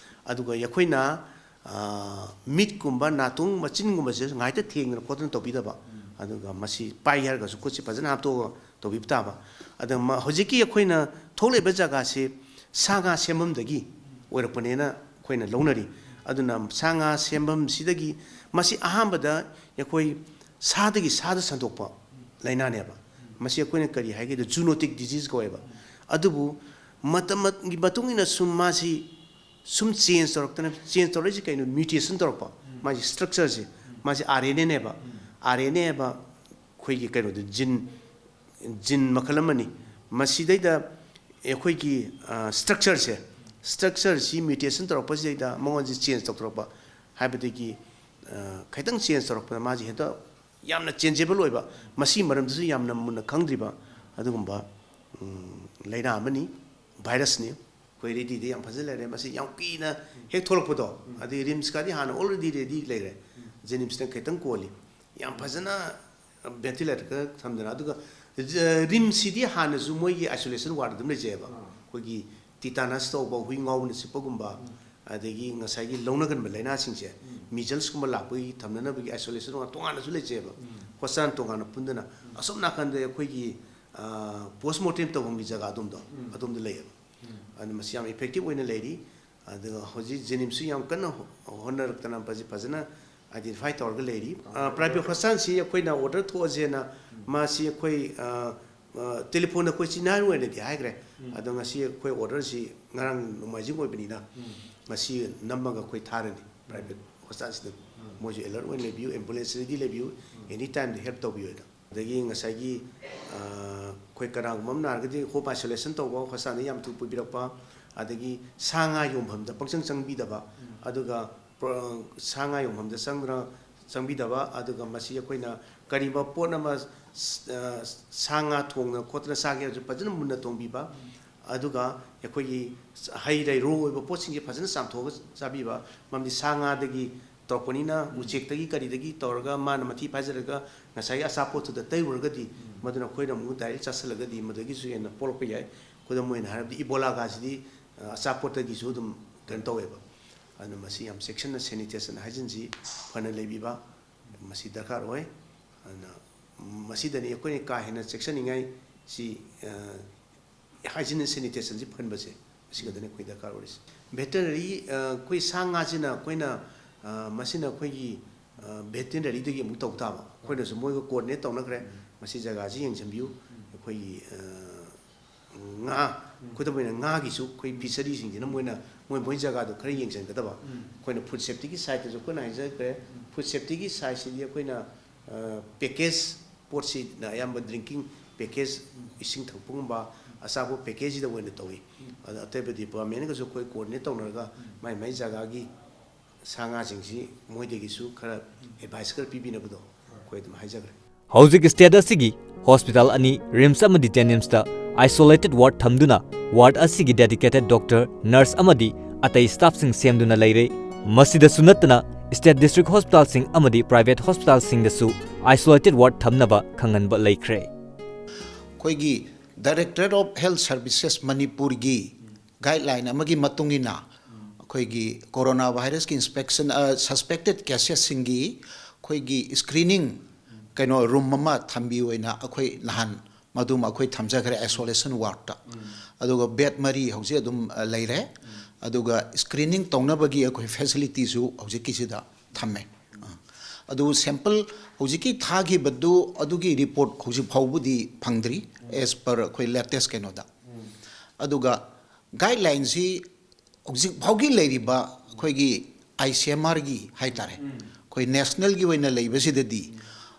ꯑꯗꯨꯒ ꯑꯩꯈꯣꯏꯅ, ꯑ, ꯃꯤꯠꯀꯨꯝꯕ, ꯅꯥꯇꯣꯡ, ꯃꯆꯤꯟꯒꯨꯝꯕꯁꯦ ꯉꯥꯏꯇ ꯊꯦꯡꯗꯅ ꯈꯣꯠꯇꯅ ꯇꯧꯕꯤꯗꯕ꯫ ꯑꯗꯨꯒ ꯃꯁꯤ ꯄꯥꯏꯒꯦ ꯍꯥꯏꯔꯒꯁꯨ ꯈꯨꯠꯁꯤ ꯐꯖꯅ ꯍꯥꯞꯇꯣꯛꯑꯒ ꯇꯧꯕꯤꯕ ꯇꯥꯕ꯫ ꯑꯗ ꯃ-, ꯍꯧꯖꯤꯛꯀꯤ ꯑꯩꯈꯣꯏꯅ ꯊꯣꯛꯂꯤꯕ ꯖꯒꯥꯁꯤ ꯁꯥ ꯉꯥ ꯁꯦꯝꯐꯝꯗꯒꯤ ꯑꯣꯏꯔꯛꯄꯅꯦꯅ ꯑꯩꯈꯣꯏꯅ ꯂꯧꯅꯔꯤ꯫ ꯑꯗꯨꯅ ꯁꯥ ꯉꯥ ꯁꯦꯝꯐꯝꯁꯤꯗꯒꯤ, ꯃꯁꯤ ꯑꯍꯥꯟꯕꯗ ꯑꯩꯈꯣꯏ ꯁꯥꯗꯒꯤ ꯁꯥꯗ ꯁꯟꯗꯣꯛꯄ ꯂꯥꯏꯅꯥꯅꯦꯕ꯫ ꯃꯁꯤ ꯑꯩꯈꯣꯏꯅ ꯀꯔꯤ ꯍꯥꯏꯒꯦꯗ zoonotic disease ꯀꯧꯋꯦꯕ꯫ ꯑꯗꯨꯕꯨ ꯃꯇꯝ ꯃꯇꯝꯒꯤ ꯃꯇꯨꯡ ꯏꯟꯅ ꯁꯨꯝ ꯃꯥꯁꯤ ꯁꯨꯝ change ꯇꯧꯔꯛꯇꯅ, change ꯇꯧꯔꯛꯏꯁꯤ ꯀꯩꯅꯣ? Mutation ꯇꯧꯔꯛꯄ꯫ ꯃꯥꯒꯤ structureꯁꯦ, ꯃꯥꯁꯤ RNAꯅꯦꯕ꯫ RNA ꯍꯥꯏꯕ ꯑꯩꯈꯣꯏꯒꯤ ꯀꯩꯅꯣꯗꯣ, gene, gene ꯃꯈꯜ ꯑꯃꯅꯤ꯫ ꯃꯁꯤꯗꯩꯗ ꯑꯩꯈꯣꯏꯒꯤ, ꯑ, structureꯁꯦ, structureꯁꯤ mutation ꯇꯧꯔꯛꯄꯁꯤꯗꯩꯗ ꯃꯉꯣꯟꯁꯤ change ꯇꯧꯊꯣꯔꯛꯄ ꯍꯥꯏꯕꯗꯒꯤ, ꯑ, ꯈꯤꯇꯪ change ꯇꯧꯔꯛꯄꯗ ꯃꯥꯁꯤ ꯍꯦꯛꯇ ꯌꯥꯝꯅ changeable ꯑꯣꯏꯕ, ꯃꯁꯤꯒꯤ ꯃꯔꯝꯗꯁꯨ ꯌꯥꯝꯅ ꯃꯨꯟꯅ ꯈꯪꯗ꯭ꯔꯤꯕ ꯑꯗꯨꯒꯨꯝꯕ, ꯎꯝ, ꯂꯥꯏꯅꯥ ꯑꯃꯅꯤ, virusꯅꯤ꯫ ꯑꯩꯈꯣꯏ readyꯗ ꯌꯥꯝ ꯐꯖꯅ ꯂꯩꯔꯦ꯫ ꯃꯁꯤ ꯌꯥꯝ ꯀꯨꯏꯅ ꯍꯦꯛ ꯊꯣꯛꯂꯛꯄꯗꯣ, ꯑꯗꯩ RIMSꯀꯗꯤ ꯍꯥꯟꯅ already ready ꯂꯩꯔꯦ꯫ JNIMSꯅ ꯈꯤꯇꯪ ꯀꯣꯜꯂꯤ꯫ ꯌꯥꯝ ꯐꯖꯅ ventilatorꯒ ꯊꯝꯗꯅ꯫ ꯑꯗꯨꯒ, ꯑ, RIMSꯁꯤꯗꯤ ꯍꯥꯟꯅꯁꯨ ꯃꯣꯏꯒꯤ isolation ward ꯑꯗꯨꯝ ꯂꯩꯖꯩꯑꯕ꯫ ꯑꯩꯈꯣꯏꯒꯤ tetanus ꯇꯧꯕ, ꯍꯨꯏ ꯉꯥꯎꯕꯅ ꯆꯤꯛꯄꯒꯨꯝꯕ, ꯑꯗꯒꯤ ꯉꯁꯥꯏꯒꯤ ꯂꯧꯅꯒꯟꯕ ꯂꯥꯏꯅꯥꯁꯤꯡꯁꯦ, measlesꯀꯨꯝꯕ ꯂꯥꯛꯄꯒꯤ ꯊꯝꯅꯅꯕꯒꯤ isolation ward ꯇꯣꯉꯥꯟꯅꯁꯨ ꯂꯩꯖꯩꯑꯕ꯫ Hospital ꯇꯣꯉꯥꯟꯅ ꯄꯨꯟꯗꯅ꯫ ꯑꯁꯣꯝ ꯅꯥꯀꯟꯗ ꯑꯩꯈꯣꯏꯒꯤ, ꯑ, post mortem ꯇꯧꯐꯝꯒꯤ ꯖꯒꯥ ꯑꯗꯣꯝꯗꯣ, ꯑꯗꯣꯝꯗ ꯂꯩꯌꯦꯕ꯫ ꯑꯗꯨꯅ ꯃꯁꯤ ꯌꯥꯝ effective ꯑꯣꯏꯅ ꯂꯩꯔꯤ꯫ ꯑꯗꯨꯒ ꯍꯧꯖꯤꯛ JNIMSꯁꯨ ꯌꯥꯝ ꯀꯟꯅ ꯍꯣꯠꯅꯔꯛꯇꯅ ꯃꯁꯤ ꯐꯖꯅ identify ꯇꯧꯔꯒ ꯂꯩꯔꯤ꯫ ꯑ, private hospitalꯁꯤ ꯑꯩꯈꯣꯏꯅ order ꯊꯣꯛꯑꯁꯦꯅ, ꯃꯥꯁꯤ ꯑꯩꯈꯣꯏ, ꯑ, ꯑ, telephone ꯑꯩꯈꯣꯏ ꯆꯤꯟꯍꯥꯏ ꯑꯣꯏꯅꯗꯤ ꯍꯥꯏꯈ꯭ꯔꯦ꯫ ꯑꯗꯣ ꯉꯁꯤ ꯑꯩꯈꯣꯏ orderꯁꯤ ꯉꯔꯥꯡ ꯅꯣꯡꯃꯥꯏꯖꯤꯡ ꯑꯣꯏꯕꯅꯤꯅ, ꯉꯁꯤ ꯅꯝꯃꯒ ꯑꯩꯈꯣꯏ ꯊꯥꯔꯅꯤ private hospitalꯁꯤꯗ꯫ ꯃꯣꯏꯁꯨ alert ꯑꯣꯏꯅ ꯂꯩꯕꯤꯌꯨ, ambulance ready ꯂꯩꯕꯤꯌꯨ, any timeꯗ help ꯇꯧꯕꯤꯌꯨ ꯍꯥꯏꯅ꯫ ꯑꯗꯒꯤ ꯉꯁꯥꯏꯒꯤ, ꯑ, ꯑꯩꯈꯣꯏ ꯀꯅꯥꯒꯨꯝꯕ ꯑꯃ ꯅꯥꯔꯒꯗꯤ home isolation ꯇꯧꯕ hospitalꯗ ꯌꯥꯝ ꯊꯨꯅ ꯄꯨꯕꯤꯔꯛꯄ, ꯑꯗꯒꯤ ꯁꯥ ꯉꯥ ꯌꯣꯟꯐꯝꯗ ꯄꯪꯆꯪ ꯆꯪꯕꯤꯗꯕ, ꯑꯗꯨꯒ ꯄ꯭ꯔ-, ꯁꯥ ꯉꯥ ꯌꯣꯟꯐꯝꯗ ꯆꯪꯗꯨꯅ, ꯆꯪꯕꯤꯗꯕ, ꯑꯗꯨꯒ ꯃꯁꯤ ꯑꯩꯈꯣꯏꯅ ꯀꯔꯤꯒꯨꯝꯕ ꯄꯣꯠ ꯑꯃ, ꯁ-, ꯑ, ꯁꯥ ꯉꯥ ꯊꯣꯡꯗꯅ ꯈꯣꯠꯇꯅ ꯆꯥꯒꯦ ꯍꯥꯏꯔꯁꯨ ꯐꯖꯅ ꯃꯨꯟꯅ ꯊꯣꯡꯕꯤꯕ, ꯑꯗꯨꯒ ꯑꯩꯈꯣꯏꯒꯤ ꯍꯩ ꯂꯩ raw ꯑꯣꯏꯕ ꯄꯣꯠꯁꯤꯡꯁꯦ ꯐꯖꯅ ꯆꯥꯝꯊꯣꯛꯑꯒ ꯆꯥꯕꯤꯕ, ꯃꯔꯝꯗꯤ ꯁꯥ ꯉꯥꯗꯒꯤ ꯇꯧꯔꯛꯄꯅꯤꯅ, ꯎꯆꯦꯛꯇꯒꯤ ꯀꯔꯤꯗꯒꯤ ꯇꯧꯔꯒ ꯃꯥꯅ ꯃꯊꯤ ꯐꯥꯏꯖꯔꯒ ꯉꯁꯥꯏꯒꯤ ꯑꯆꯥꯄꯣꯠꯇꯨꯗ ꯇꯩꯔꯨꯔꯒꯗꯤ, ꯃꯗꯨꯅ ꯑꯩꯈꯣꯏꯅ ꯑꯃꯨꯛ direct ꯆꯥꯁꯤꯜꯂꯒꯗꯤ ꯃꯗꯨꯗꯒꯤꯁꯨ ꯍꯦꯟꯅ ꯄꯣꯛꯂꯛꯄ ꯌꯥꯏ꯫ ꯈꯨꯗꯝ ꯑꯣꯏꯅ ꯍꯥꯏꯔꯕꯗꯤ ꯏꯕꯣꯂꯥꯒꯁꯤꯗꯤ, ꯑ, ꯑꯆꯥꯄꯣꯠꯇꯒꯤꯁꯨ ꯑꯗꯨꯝ ꯀꯩꯅꯣ ꯇꯧꯋꯦꯕ꯫ ꯑꯗꯨꯅ ꯃꯁꯤ ꯌꯥꯝ ꯆꯦꯛꯁꯤꯟꯅ sanitation, hygiene-ꯁꯤ ꯐꯅ ꯂꯩꯕꯤꯕ ꯃꯁꯤ ꯗꯔꯀꯥꯔ ꯑꯣꯏ꯫ ꯑꯗꯨꯅ ꯃꯁꯤꯗꯅꯤ ꯑꯩꯈꯣꯏꯅ ꯀꯥ ꯍꯦꯟꯅ ꯆꯦꯛꯁꯤꯟꯅꯤꯡꯉꯥꯏ꯫ ꯁꯤ, ꯑ, hygiene and sanitation-ꯁꯤ ꯐꯍꯟꯕꯁꯦ, ꯃꯁꯤ ꯈꯛꯇꯅꯤ ꯑꯩꯈꯣꯏ ꯗꯔꯀꯥꯔ ꯑꯣꯏꯔꯤꯁꯦ꯫ Veterinary, ꯑ, ꯑꯩꯈꯣꯏ ꯁꯥ ꯉꯥꯁꯤꯅ ꯑꯩꯈꯣꯏꯅ, ꯑ, ꯃꯁꯤꯅ ꯑꯩꯈꯣꯏꯒꯤ, ꯑ, veterinary-ꯗꯒꯤ ꯑꯃꯨꯛ ꯇꯧ ꯇꯥꯕ꯫ ꯑꯩꯈꯣꯏꯅꯁꯨ ꯃꯣꯏꯒ coordinate ꯇꯧꯅꯈ꯭ꯔꯦ꯫ ꯃꯁꯤ ꯖꯒꯥꯁꯤ ꯌꯦꯡꯁꯤꯟꯕꯤꯌꯨ꯫ ꯑꯩꯈꯣꯏꯒꯤ, ꯑ, ꯉꯥ, ꯈꯨꯗꯝ ꯑꯣꯏꯅ ꯉꯥꯒꯤꯁꯨ ꯑꯩꯈꯣꯏ fishery-ꯁꯤꯡꯁꯤꯅ ꯃꯣꯏꯅ, ꯃꯣꯏ, ꯃꯣꯏ ꯖꯒꯥꯗꯣ ꯈꯔ ꯌꯦꯡꯁꯤꯟꯒꯗꯕ꯫ ꯑꯩꯈꯣꯏꯅ food safety-ꯒꯤ side-ꯇꯁꯨ ꯑꯩꯈꯣꯏꯅ ꯍꯥꯏꯖꯈ꯭ꯔꯦ꯫ Food safety-ꯒꯤ side-ꯁꯤꯗꯤ ꯑꯩꯈꯣꯏꯅ, ꯑ, package ꯄꯣꯠꯁꯤꯅ ꯑꯌꯥꯝꯕ drinking package, ꯏꯁꯤꯡ ꯊꯛꯄꯒꯨꯝꯕ, ꯑꯆꯥꯄꯣꯠ package-ꯁꯤꯗ ꯑꯣꯏꯅ ꯇꯧꯏ꯫ ꯑꯗ ꯑꯇꯩꯕ department-ꯀꯁꯨ ꯑꯩꯈꯣꯏ coordinate ꯇꯧꯅꯔꯒ ꯃꯥꯏ ꯃꯥꯏ ꯖꯒꯥꯒꯤ ꯁꯥ ꯉꯥꯁꯤꯡꯁꯤ ꯃꯣꯏꯗꯒꯤꯁꯨ ꯈꯔ advice ꯈꯔ ꯄꯤꯕꯤꯅꯕꯗꯣ ꯑꯩꯈꯣꯏ ꯑꯗꯨꯝ ꯍꯥꯏꯖꯈ꯭ꯔꯦ꯫ ꯍꯧꯖꯤꯛ state ꯑꯁꯤꯒꯤ hospital ꯑꯅꯤ, RIMS ꯑꯃꯗꯤ JNIMS-ꯇ isolated ward ꯊꯝꯗꯨꯅ ward ꯑꯁꯤꯒꯤ dedicated doctor, nurse ꯑꯃꯗꯤ ꯑꯇꯩ staff-ꯁꯤꯡ ꯁꯦꯝꯗꯨꯅ ꯂꯩꯔꯦ꯫ ꯃꯁꯤꯗꯁꯨ ꯅꯠꯇꯅ state district hospital-ꯁꯤꯡ ꯑꯃꯗꯤ private hospital-ꯁꯤꯡꯗꯁꯨ isolated ward ꯊꯝꯅꯕ ꯈꯪꯍꯟꯕ ꯂꯩꯈ꯭ꯔꯦ꯫ ꯑꯩꯈꯣꯏꯒꯤ Directorate of Health Services ꯃꯅꯤꯄꯨꯔꯒꯤ guideline ꯑꯃꯒꯤ ꯃꯇꯨꯡ ꯏꯟꯅ ꯑꯩꯈꯣꯏꯒꯤ corona virus-ꯀꯤ inspection, ꯑ, suspected cases-ꯁꯤꯡꯒꯤ ꯑꯩꯈꯣꯏꯒꯤ screening ꯀꯩꯅꯣ room ꯑꯃ ꯊꯝꯕꯤꯌꯨ ꯍꯥꯏꯅ ꯑꯩꯈꯣꯏ ꯅꯍꯥꯟ ꯃꯗꯨꯃ ꯑꯩꯈꯣꯏ ꯊꯝꯖꯈ꯭ꯔꯦ isolation ward-ꯇ꯫ ꯑꯗꯨꯒ bed ꯃꯔꯤ ꯍꯧꯖꯤꯛ ꯑꯗꯨꯝ, ꯑ, ꯂꯩꯔꯦ꯫ ꯑꯗꯨꯒ screening ꯇꯧꯅꯕꯒꯤ ꯑꯩꯈꯣꯏ facility-ꯁꯨ ꯍꯧꯖꯤꯛꯀꯤꯁꯤꯗ ꯊꯝꯃꯦ꯫ ꯑ, ꯑꯗꯨ sample ꯍꯧꯖꯤꯛꯀꯤ ꯊꯥꯈꯤꯕꯗꯨ, ꯑꯗꯨꯒꯤ report ꯍꯧꯖꯤꯛ ꯐꯥꯎꯕꯗꯤ ꯐꯪꯗ꯭ꯔꯤ, as per ꯑꯩꯈꯣꯏ latest ꯀꯩꯅꯣꯗ꯫ ꯑꯗꯨꯒ guideline-ꯁꯤ ꯍꯧꯖꯤꯛ ꯐꯥꯎꯒꯤ ꯂꯩꯔꯤꯕ ꯑꯩꯈꯣꯏꯒꯤ ICMR-ꯒꯤ ꯍꯥꯏꯇꯥꯔꯦ, ꯑꯩꯈꯣꯏ national-ꯒꯤ ꯑꯣꯏꯅ ꯂꯩꯕꯁꯤꯗꯗꯤ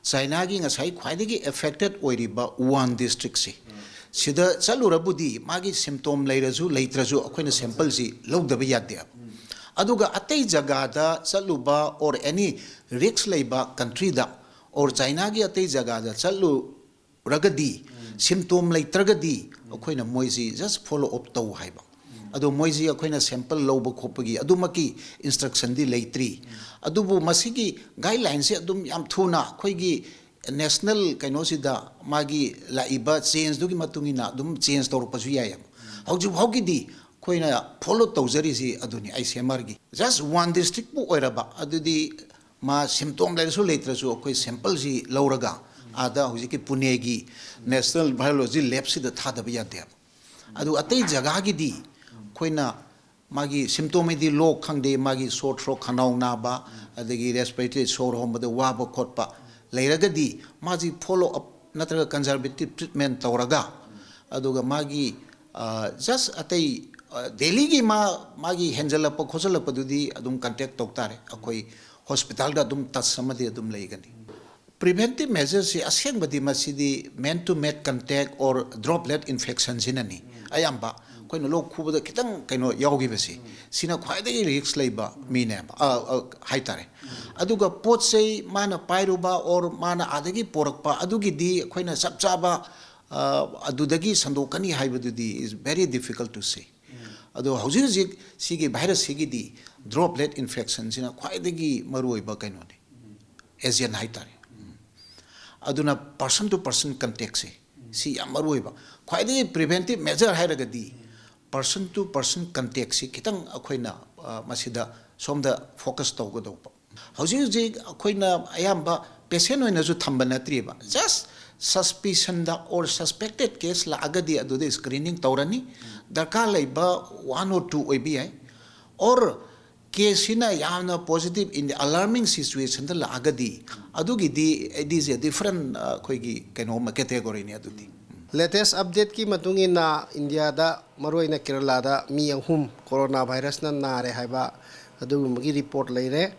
China-ꯒꯤ ꯉꯁꯥꯏ ꯈ꯭ꯋꯥꯏꯗꯒꯤ affected ꯑꯣꯏꯔꯤꯕ Wuhan district-ꯁꯦ, ꯁꯤꯗ ꯆꯠꯂꯨꯔꯕꯨꯗꯤ ꯃꯥꯒꯤ symptom ꯂꯩꯔꯁꯨ ꯂꯩꯇ꯭ꯔꯁꯨ ꯑꯩꯈꯣꯏꯅ sampleꯁꯤ ꯂꯧꯗꯕ ꯌꯥꯗꯦꯕ꯫ ꯑꯗꯨꯒ ꯑꯇꯩ ꯖꯒꯥꯗ ꯆꯠꯂꯨꯕ or any risk ꯂꯩꯕ countryꯗ or Chinaꯒꯤ ꯑꯇꯩ ꯖꯒꯥꯗ ꯆꯠꯂꯨꯔꯒꯗꯤ symptom ꯂꯩꯇ꯭ꯔꯒꯗꯤ ꯑꯩꯈꯣꯏꯅ ꯃꯣꯏꯁꯤ just follow up ꯇꯧ ꯍꯥꯏꯕ꯫ ꯑꯗꯣ ꯃꯣꯏꯁꯤ ꯑꯩꯈꯣꯏꯅ sample ꯂꯧꯕ ꯈꯣꯠꯄꯒꯤ ꯑꯗꯨꯃꯛꯀꯤ instructionꯗꯤ ꯂꯩꯇ꯭ꯔꯤ꯫ ꯑꯗꯨꯕꯨ ꯃꯁꯤꯒꯤ guidelineꯁꯦ ꯑꯗꯨꯝ ꯌꯥꯝ ꯊꯨꯅ ꯑꯩꯈꯣꯏꯒꯤ national ꯀꯩꯅꯣꯁꯤꯗ ꯃꯥꯒꯤ ꯂꯥꯛꯏꯕ changeꯗꯨꯒꯤ ꯃꯇꯨꯡ ꯏꯟꯅ ꯑꯗꯨꯝ change ꯇꯧꯔꯛꯄꯁꯨ ꯌꯥꯏꯌꯦꯕ꯫ ꯍꯧꯖꯤꯛ ꯐꯥꯎꯒꯤꯗꯤ ꯑꯩꯈꯣꯏꯅ follow ꯇꯧꯖꯔꯤꯁꯤ ꯑꯗꯨꯅꯤ, ICMRꯒꯤ꯫ Just one districtꯄꯨ ꯑꯣꯏꯔꯕ ꯑꯗꯨꯗꯤ ꯃꯥ symptom ꯂꯩꯔꯁꯨ ꯂꯩꯇ꯭ꯔꯁꯨ ꯑꯩꯈꯣꯏ sampleꯁꯤ ꯂꯧꯔꯒ ꯑꯥꯗ ꯍꯧꯖꯤꯛꯀꯤ Puneꯒꯤ National Virology Labꯁꯤꯗ ꯊꯥꯗꯕ ꯌꯥꯗꯦꯕ꯫ ꯑꯗꯨ ꯑꯇꯩ ꯖꯒꯥꯒꯤꯗꯤ ꯑꯩꯈꯣꯏꯅ ꯃꯥꯒꯤ symptom ꯍꯥꯏꯗꯤ ꯂꯣꯛ ꯈꯪꯗꯦ, ꯃꯥꯒꯤ sore throat, ꯈꯅꯥꯎ ꯅꯥꯕ, ꯑꯗꯒꯤ respiratory, ꯁꯣꯔ ꯍꯣꯟꯕꯗ ꯋꯥꯕ ꯈꯣꯠꯄ ꯂꯩꯔꯒꯗꯤ ꯃꯥꯁꯤ follow up ꯅꯠꯇ꯭ꯔꯒ conservative treatment ꯇꯧꯔꯒ, ꯑꯗꯨꯒ ꯃꯥꯒꯤ just ꯑꯇꯩ dailyꯒꯤ ꯃꯥ ꯃꯥꯒꯤ ꯍꯦꯟꯖꯜꯂꯛꯄ ꯈꯣꯠꯆꯜꯂꯛꯄꯗꯨꯗꯤ ꯑꯗꯨꯝ contact ꯇꯧ ꯇꯥꯔꯦ꯫ ꯑꯩꯈꯣꯏ hospitalꯗ ꯑꯗꯨꯝ touch ꯑꯃꯗꯤ ꯑꯗꯨꯝ ꯂꯩꯒꯅꯤ꯫ Preventive measuresꯁꯤ ꯑꯁꯦꯡꯕꯗꯤ ꯃꯁꯤꯗꯤ man to man contact or droplet infectionꯁꯤꯅꯅꯤ꯫ ꯑꯌꯥꯝꯕ ꯑꯩꯈꯣꯏꯅ ꯂꯣꯛ ꯈꯨꯕꯗ ꯈꯤꯇꯪ ꯀꯩꯅꯣ ꯌꯥꯎꯈꯤꯕꯁꯤ, ꯁꯤꯅ ꯈ꯭ꯋꯥꯏꯗꯒꯤ risk ꯂꯩꯕ ꯃꯤꯅꯦꯕ, ꯑ, ꯑ, ꯍꯥꯏꯇꯥꯔꯦ꯫ ꯑꯗꯨꯒ ꯄꯣꯠ ꯆꯩ ꯃꯥꯅ ꯄꯥꯏꯔꯨꯕ or ꯃꯥꯅ ꯑꯥꯗꯒꯤ ꯄꯣꯔꯛꯄ, ꯑꯗꯨꯒꯤꯗꯤ ꯑꯩꯈꯣꯏꯅ ꯆꯞ ꯆꯥꯕ, ꯑ, ꯑꯗꯨꯗꯒꯤ ꯁꯟꯗꯣꯛꯀꯅꯤ ꯍꯥꯏꯕꯗꯨꯗꯤ is very difficult to say꯫ ꯑꯗꯣ ꯍꯧꯖꯤꯛ ꯍꯧꯖꯤꯛ ꯁꯤꯒꯤ virusꯁꯤꯒꯤꯗꯤ droplet infectionꯁꯤꯅ ꯈ꯭ꯋꯥꯏꯗꯒꯤ ꯃꯔꯨꯑꯣꯏꯕ ꯀꯩꯅꯣꯅꯤ, agent ꯍꯥꯏꯇꯥꯔꯦ꯫ ꯑꯗꯨꯅ person to person contactꯁꯦ ꯁꯤ ꯌꯥꯝ ꯃꯔꯨꯑꯣꯏꯕ꯫ ꯈ꯭ꯋꯥꯏꯗꯒꯤ preventive measure ꯍꯥꯏꯔꯒꯗꯤ person to person contactꯁꯤ ꯈꯤꯇꯪ ꯑꯩꯈꯣꯏꯅ, ꯑ, ꯃꯁꯤꯗ ꯁꯣꯝꯗ focus ꯇꯧꯒꯗꯧꯕ꯫ ꯍꯧꯖꯤꯛ ꯍꯧꯖꯤꯛ ꯑꯩꯈꯣꯏꯅ ꯑꯌꯥꯝꯕ patient ꯑꯣꯏꯅꯁꯨ ꯊꯝꯕ ꯅꯠꯇ꯭ꯔꯤꯕ, just suspicionꯗ or suspected case ꯂꯥꯛꯑꯒꯗꯤ ꯑꯗꯨꯗ screening ꯇꯧꯔꯅꯤ꯫ ꯗꯔꯀꯥꯔ ꯂꯩꯕ one or two ꯑꯣꯏꯕ ꯌꯥꯏ, or caseꯁꯤꯅ ꯌꯥꯝꯅ positive in the alarming situationꯗ ꯂꯥꯛꯑꯒꯗꯤ ꯑꯗꯨꯒꯤꯗꯤ it is a different, ꯑ, ꯑꯩꯈꯣꯏꯒꯤ ꯀꯩꯅꯣ ꯑꯃ, categoryꯅꯤ ꯑꯗꯨꯗꯤ꯫ Latest updateꯀꯤ ꯃꯇꯨꯡ ꯏꯟꯅ ꯏꯟꯗꯤꯌꯥꯗ, ꯃꯔꯨꯑꯣꯏꯅ ꯀꯦꯔꯂꯥꯗ ꯃꯤ ꯑꯍꯨꯝ corona virusꯅ ꯅꯥꯔꯦ ꯍꯥꯏꯕ ꯑꯗꯨꯒꯨꯝꯕꯒꯤ report ꯂꯩꯔꯦ꯫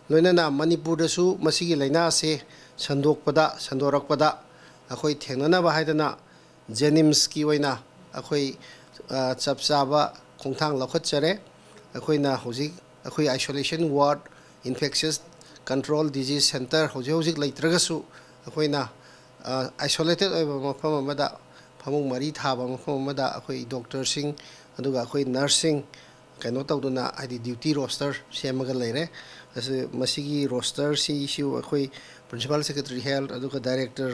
ꯂꯣꯏꯅꯅ ꯃꯅꯤꯄꯨꯔꯗꯁꯨ ꯃꯁꯤꯒꯤ ꯂꯥꯏꯅꯥ ꯑꯁꯤ ꯁꯟꯗꯣꯛꯄꯗ, ꯁꯟꯗꯣꯔꯛꯄꯗ ꯑꯩꯈꯣꯏ ꯊꯦꯡꯅꯅꯕ ꯍꯥꯏꯗꯅ ꯖꯦꯅꯤꯝꯁꯀꯤ ꯑꯣꯏꯅ ꯑꯩꯈꯣꯏ, ꯑ, ꯆꯞ ꯆꯥꯕ ꯈꯣꯡꯊꯥꯡ ꯂꯧꯈꯠꯆꯔꯦ꯫ ꯑꯩꯈꯣꯏꯅ ꯍꯧꯖꯤꯛ ꯑꯩꯈꯣꯏ isolation ward, infectious control disease center ꯍꯧꯖꯤꯛ ꯍꯧꯖꯤꯛ ꯂꯩꯇ꯭ꯔꯒꯁꯨ, ꯑꯩꯈꯣꯏꯅ, ꯑ, isolated ꯑꯣꯏꯕ ꯃꯐꯝ ꯑꯃꯗ, ꯐꯃꯨꯡ ꯃꯔꯤ ꯊꯥꯕ ꯃꯐꯝ ꯑꯃꯗ ꯑꯩꯈꯣꯏ ꯗꯣꯛꯇꯔꯁꯤꯡ, ꯑꯗꯨꯒ ꯑꯩꯈꯣꯏ ꯅꯔꯁꯁꯤꯡ ꯀꯩꯅꯣ ꯇꯧꯗꯨꯅ, ꯍꯥꯏꯗꯤ duty roster ꯁꯦꯝꯃꯒ ꯂꯩꯔꯦ꯫ ꯑꯁꯤ, ꯃꯁꯤꯒꯤ roster ꯁꯤꯁꯨ ꯑꯩꯈꯣꯏ Principal Secretary Health, ꯑꯗꯨꯒ Director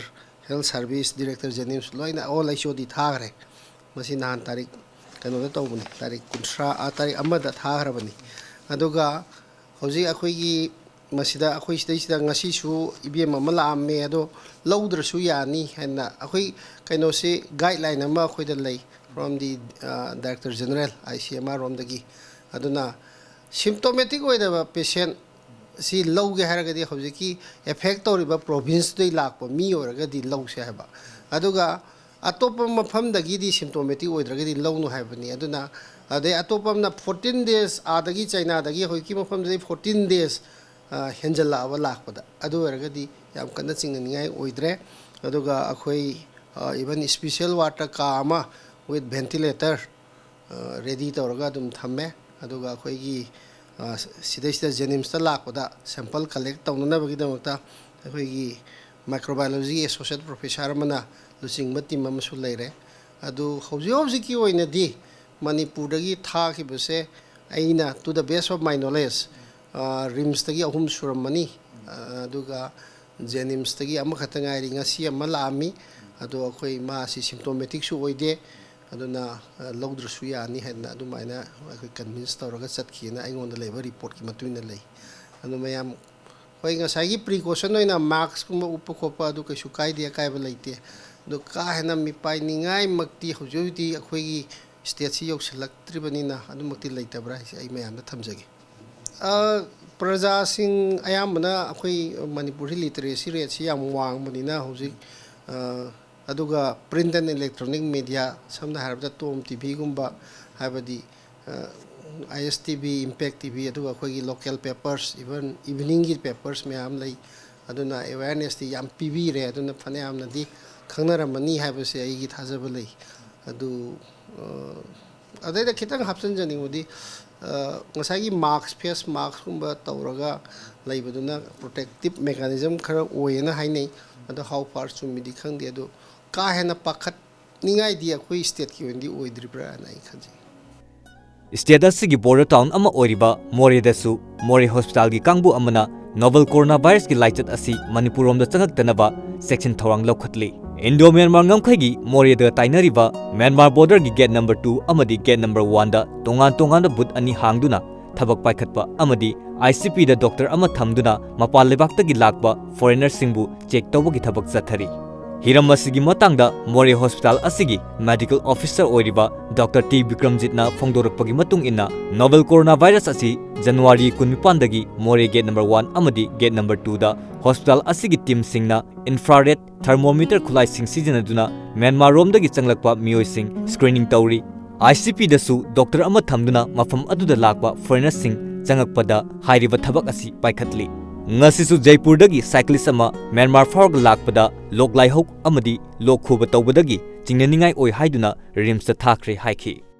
Health Service, Director ꯖꯦꯅꯤꯝꯁ, ꯂꯣꯏꯅ all H O D ꯊꯥꯈ꯭ꯔꯦ꯫ ꯃꯁꯤ ꯅꯍꯥꯟ ꯇꯥꯔꯤꯛ ꯀꯩꯅꯣꯗ ꯇꯧꯕꯅꯤ, ꯇꯥꯔꯤꯛ ꯀꯨꯟꯊ꯭ꯔꯥ, ꯑ, ꯇꯥꯔꯤꯛ ꯑꯃꯗ ꯊꯥꯈ꯭ꯔꯕꯅꯤ꯫ ꯑꯗꯨꯒ ꯍꯧꯖꯤꯛ ꯑꯩꯈꯣꯏꯒꯤ ꯃꯁꯤꯗ, ꯑꯩꯈꯣꯏ ꯁꯤꯗꯩꯁꯤꯗ ꯉꯁꯤꯁꯨ ꯏꯕꯦꯝ ꯑꯃ ꯂꯥꯛꯑꯝꯃꯦ, ꯑꯗꯣ ꯂꯧꯗ꯭ꯔꯁꯨ ꯌꯥꯅꯤ ꯍꯥꯏꯅ ꯑꯩꯈꯣꯏ ꯀꯩꯅꯣꯁꯤ, guideline ꯑꯃ ꯑꯩꯈꯣꯏꯗ ꯂꯩ from the, ꯑ, Director General, I C M R ꯔꯣꯝꯗꯒꯤ꯫ ꯑꯗꯨꯅ symptomatic ꯑꯣꯏꯗꯕ patient ꯁꯤ ꯂꯧꯒꯦ ꯍꯥꯏꯔꯒꯗꯤ ꯍꯧꯖꯤꯛꯀꯤ affect ꯇꯧꯔꯤꯕ province ꯇꯨꯗꯩ ꯂꯥꯛꯄ ꯃꯤ ꯑꯣꯏꯔꯒꯗꯤ ꯂꯧꯁꯦ ꯍꯥꯏꯕ꯫ ꯑꯗꯨꯒ ꯑꯇꯣꯞꯄ ꯃꯐꯝꯗꯒꯤꯗꯤ symptomatic ꯑꯣꯏꯗ꯭ꯔꯒꯗꯤ ꯂꯧꯅꯨ ꯍꯥꯏꯕꯅꯤ꯫ ꯑꯗꯨꯅ ꯑꯗꯩ ꯑꯇꯣꯞꯄ ꯑꯃꯅ fourteen days, ꯑꯥꯗꯒꯤ ꯆꯩꯅꯥꯗꯒꯤ ꯍꯧꯖꯤꯛꯀꯤ ꯃꯐꯝꯗꯨꯗꯩ fourteen days, ꯑ, ꯍꯦꯟꯖꯜꯂꯛꯑꯕ ꯂꯥꯛꯄꯗ, ꯑꯗꯨ ꯑꯣꯏꯔꯒꯗꯤ ꯌꯥꯝ ꯀꯟꯅ ꯆꯤꯡꯅꯅꯤꯡꯉꯥꯏ ꯑꯣꯏꯗ꯭ꯔꯦ꯫ ꯑꯗꯨꯒ ꯑꯩꯈꯣꯏ, ꯑ, even special ward ꯇ ꯀꯥ ꯑꯃ with ventilator, ꯑ, ready ꯇꯧꯔꯒ ꯑꯗꯨꯝ ꯊꯝꯃꯦ꯫ ꯑꯗꯨꯒ ꯑꯩꯈꯣꯏꯒꯤ, ꯑ, ꯁꯤꯗꯩꯁꯤꯗ ꯖꯦꯅꯤꯝꯁꯇ ꯂꯥꯛꯄꯗ sample collect ꯇꯧꯅꯅꯕꯒꯤꯗꯃꯛꯇ ꯑꯩꯈꯣꯏꯒꯤ microbiology associate professor ꯑꯃꯅ ꯂꯨꯆꯤꯡꯕ team ꯑꯃꯁꯨ ꯂꯩꯔꯦ꯫ ꯑꯗꯨ ꯍꯧꯖꯤꯛ ꯍꯧꯖꯤꯛꯀꯤ ꯑꯣꯏꯅꯗꯤ ꯃꯅꯤꯄꯨꯔꯗꯒꯤ ꯊꯥꯈꯤꯕꯁꯦ, ꯑꯩꯅ, to the best of my knowledge, ꯑ, ꯔꯤꯝꯁꯇꯒꯤ ꯑꯍꯨꯝ ꯁꯨꯔꯝꯃꯅꯤ, ꯑ, ꯑꯗꯨꯒ ꯖꯦꯅꯤꯝꯁꯇꯒꯤ ꯑꯃꯈꯛꯇ ꯉꯥꯏꯔꯤ, ꯉꯁꯤ ꯑꯃ ꯂꯥꯛꯑꯝꯃꯤ꯫ ꯑꯗꯣ ꯑꯩꯈꯣꯏ ꯃꯥꯁꯤ symptomatic ꯁꯨ ꯑꯣꯏꯗꯦ, ꯑꯗꯨꯅ, ꯑ, ꯂꯧꯗ꯭ꯔꯁꯨ ꯌꯥꯅꯤ ꯍꯥꯏꯗꯅ ꯑꯗꯨꯃꯥꯏꯅ ꯑꯩꯈꯣꯏ convince ꯇꯧꯔꯒ ꯆꯠꯈꯤꯑꯅ ꯑꯩꯉꯣꯟꯗ ꯂꯩꯕ report ꯀꯤ ꯃꯇꯨꯡ ꯏꯟꯅ ꯂꯩ꯫ ꯑꯗꯨ ꯃꯌꯥꯝ, ꯍꯣꯏ, ꯉꯁꯥꯏꯒꯤ precaution ꯑꯣꯏꯅ mask ꯀꯨꯝꯕ ꯎꯞꯄ ꯈꯣꯠꯄ ꯑꯗꯨ ꯀꯩꯁꯨ ꯀꯥꯏꯗꯦ, ꯑꯀꯥꯏꯕ ꯂꯩꯇꯦ꯫ ꯑꯗꯣ ꯀꯥ ꯍꯦꯟꯅ ꯃꯤꯄꯥꯏꯅꯤꯡꯉꯥꯏꯃꯛꯇꯤ ꯍꯧꯖꯤꯛ ꯍꯧꯖꯤꯛꯇꯤ ꯑꯩꯈꯣꯏꯒꯤ state ꯁꯤ ꯌꯧꯁꯤꯜꯂꯛꯇ꯭ꯔꯤꯕꯅꯤꯅ ꯑꯗꯨꯃꯛꯇꯤ ꯂꯩꯇꯕ꯭ꯔꯥ ꯍꯥꯏꯁꯦ ꯑꯩ ꯃꯌꯥꯝꯗ ꯊꯝꯖꯒꯦ꯫ ꯑ, ꯄ꯭ꯔꯖꯥꯁꯤꯡ ꯑꯌꯥꯝꯕꯅ ꯑꯩꯈꯣꯏ ꯃꯅꯤꯄꯨꯔꯁꯤ literacy rate ꯁꯤ ꯌꯥꯝ ꯋꯥꯡꯕꯅꯤꯅ ꯍꯧꯖꯤꯛ, ꯑ, ꯑꯗꯨꯒ print and electronic media, ꯁꯝꯅ ꯍꯥꯏꯔꯕꯗ ꯇꯣꯝ ꯇꯤꯚꯤꯒꯨꯝꯕ, ꯍꯥꯏꯕꯗꯤ, ꯑ, I S T V, Impact T V, ꯑꯗꯨꯒ ꯑꯩꯈꯣꯏꯒꯤ local papers, even evening ꯒꯤ papers ꯃꯌꯥꯝ ꯂꯩ꯫ ꯑꯗꯨꯅ awareness ꯇꯤ ꯌꯥꯝ ꯄꯤꯕꯤꯔꯦ꯫ ꯑꯗꯨꯅ ꯐꯅꯌꯥꯝꯅꯗꯤ ꯈꯪꯅꯔꯝꯃꯅꯤ ꯍꯥꯏꯕꯁꯦ ꯑꯩꯒꯤ ꯊꯥꯖꯕ ꯂꯩ꯫ ꯑꯗꯨ ꯑ, ꯑꯗꯩꯗ ꯈꯤꯇꯪ ꯍꯥꯞꯆꯤꯟꯖꯅꯤꯡꯕꯗꯤ, ꯑ, ꯉꯁꯥꯏꯒꯤ ꯃꯥꯛꯁ, ꯐꯦꯁ ꯃꯥꯛꯁꯀꯨꯝꯕ ꯇꯧꯔꯒ ꯂꯩꯕꯗꯨꯅ ꯄ꯭ꯔꯣꯇꯦꯛꯇꯤꯞ ꯃꯦꯀꯥꯅꯤꯖꯝ ꯈꯔ ꯑꯣꯏꯌꯦꯅ ꯍꯥꯏꯅꯩ꯫ ꯑꯗꯣ how far ꯆꯨꯝꯃꯤꯗꯤ ꯈꯪꯗꯦ꯫ ꯑꯗꯣ ꯀꯥ ꯍꯦꯟꯅ ꯄꯥꯈꯠꯅꯤꯡꯉꯥꯏꯗꯤ ꯑꯩꯈꯣꯏ ꯁ꯭ꯇꯦꯠꯀꯤ ꯑꯣꯏꯅꯗꯤ ꯑꯣꯏꯗ꯭ꯔꯤꯕ꯭ꯔꯥꯅ ꯑꯩ ꯈꯟꯖꯩ꯫ ꯁ꯭ꯇꯦꯠ ꯑꯁꯤꯒꯤ ꯕꯣꯔꯗꯔ ꯇꯥꯎꯟ ꯑꯃ ꯑꯣꯏꯔꯤꯕ ꯃꯣꯔꯦꯗꯁꯨ ꯃꯣꯔꯦ ꯍꯣꯁꯄꯤꯇꯥꯜꯒꯤ ꯀꯥꯡꯕꯨ ꯑꯃꯅ ꯅꯣꯚꯦꯜ ꯀꯣꯔꯣꯅꯥ ꯚꯥꯏꯔꯁꯀꯤ ꯂꯥꯏꯆꯠ ꯑꯁꯤ ꯃꯅꯤꯄꯨꯔꯔꯣꯝꯗ ꯆꯪꯉꯛꯇꯅꯕ ꯆꯦꯛꯁꯤꯟ ꯊꯧꯔꯥꯡ ꯂꯧꯈꯠꯂꯤ꯫ ꯏꯟꯗꯣ ꯃ꯭ꯌꯥꯟꯃꯥꯔ ꯉꯝꯈꯩꯒꯤ ꯃꯣꯔꯦꯗ ꯇꯥꯏꯅꯔꯤꯕ ꯃ꯭ꯌꯥꯟꯃꯥꯔ ꯕꯣꯔꯗꯔꯒꯤ ꯒꯦꯠ ꯅꯝꯕꯔ ꯇꯨ ꯑꯃꯗꯤ ꯒꯦꯠ ꯅꯝꯕꯔ ꯋꯥꯟꯗ ꯇꯣꯉꯥꯟ ꯇꯣꯉꯥꯟꯕ ꯕꯨꯠ ꯑꯅꯤ ꯍꯥꯡꯗꯨꯅ ꯊꯕꯛ ꯄꯥꯏꯈꯠꯄ ꯑꯃꯗꯤ ꯑꯥꯏ ꯁꯤ ꯄꯤꯗ ꯗꯣꯛꯇꯔ ꯑꯃ ꯊꯝꯗꯨꯅ ꯃꯄꯥꯟ ꯂꯩꯕꯥꯛꯇꯒꯤ ꯂꯥꯛꯄ ꯐꯣꯔꯦꯅꯔꯁꯤꯡꯕꯨ ꯆꯦꯛ ꯇꯧꯕꯒꯤ ꯊꯕꯛ ꯆꯠꯊꯔꯤ꯫ ꯍꯤꯔꯝ ꯑꯁꯤꯒꯤ ꯃꯇꯥꯡꯗ ꯃꯣꯔꯦ ꯍꯣꯁꯄꯤꯇꯥꯜ ꯑꯁꯤꯒꯤ ꯃꯦꯗꯤꯀꯦꯜ ꯑꯣꯐꯤꯁꯔ ꯑꯣꯏꯔꯤꯕ ꯗꯣꯛꯇꯔ ꯇꯤ ꯕꯤꯀ꯭ꯔꯝꯖꯤꯠꯅ ꯐꯣꯡꯗꯣꯔꯛꯄꯒꯤ ꯃꯇꯨꯡ ꯏꯟꯅ, ꯅꯣꯚꯦꯜ ꯀꯣꯔꯣꯅꯥ ꯚꯥꯏꯔꯁ ꯑꯁꯤ ꯖꯅꯋꯥꯔꯤ ꯀꯨꯟꯅꯤꯄꯥꯟꯗꯒꯤ ꯃꯣꯔꯦ ꯒꯦꯠ ꯅꯝꯕꯔ ꯋꯥꯟ ꯑꯃꯗꯤ ꯒꯦꯠ ꯅꯝꯕꯔ ꯇꯨꯗ ꯍꯣꯁꯄꯤꯇꯥꯜ ꯑꯁꯤꯒꯤ ꯇꯤꯝꯁꯤꯡꯅ ꯏꯟꯐ꯭ꯔꯥꯔꯦꯗ ꯊꯔꯃꯣꯃꯤꯇꯔ ꯈꯨꯠꯂꯥꯏꯁꯤꯡ ꯁꯤꯖꯤꯟꯅꯗꯨꯅ ꯃ꯭ꯌꯥꯟꯃꯥꯔꯔꯣꯝꯗꯒꯤ ꯆꯪꯂꯛꯄ ꯃꯤꯑꯣꯏꯁꯤꯡ ꯁ꯭ꯀ꯭ꯔꯤꯅꯤꯡ ꯇꯧꯔꯤ꯫ ꯑꯥꯏ ꯁꯤ ꯄꯤꯗꯁꯨ ꯗꯣꯛꯇꯔ ꯑꯃ ꯊꯝꯗꯨꯅ ꯃꯐꯝ ꯑꯗꯨꯗ ꯂꯥꯛꯄ ꯐꯣꯔꯦꯅꯔꯁꯤꯡ ꯆꯪꯉꯛꯄꯗ ꯍꯥꯏꯔꯤꯕ ꯊꯕꯛ ꯑꯁꯤ ꯄꯥꯏꯈꯠꯂꯤ꯫ ꯉꯁꯤꯁꯨ ꯖꯩꯄꯨꯔꯗꯒꯤ ꯁꯥꯏꯀ꯭ꯂꯤꯁ ꯑꯃ ꯃ꯭ꯌꯥꯟꯃꯥꯔ ꯐꯥꯎꯔꯒ ꯂꯥꯛꯄꯗ ꯂꯣꯛ ꯂꯥꯏꯍꯧ ꯑꯃꯗꯤ ꯂꯣꯛ ꯈꯨꯕ ꯇꯧꯕꯗꯒꯤ ꯆꯤꯡꯅꯅꯤꯡꯉꯥꯏ ꯑꯣꯏ ꯍꯥꯏꯗꯨꯅ ꯔꯤꯝꯁꯇ ꯊꯥꯈ꯭ꯔꯦ ꯍꯥꯏꯈꯤ꯫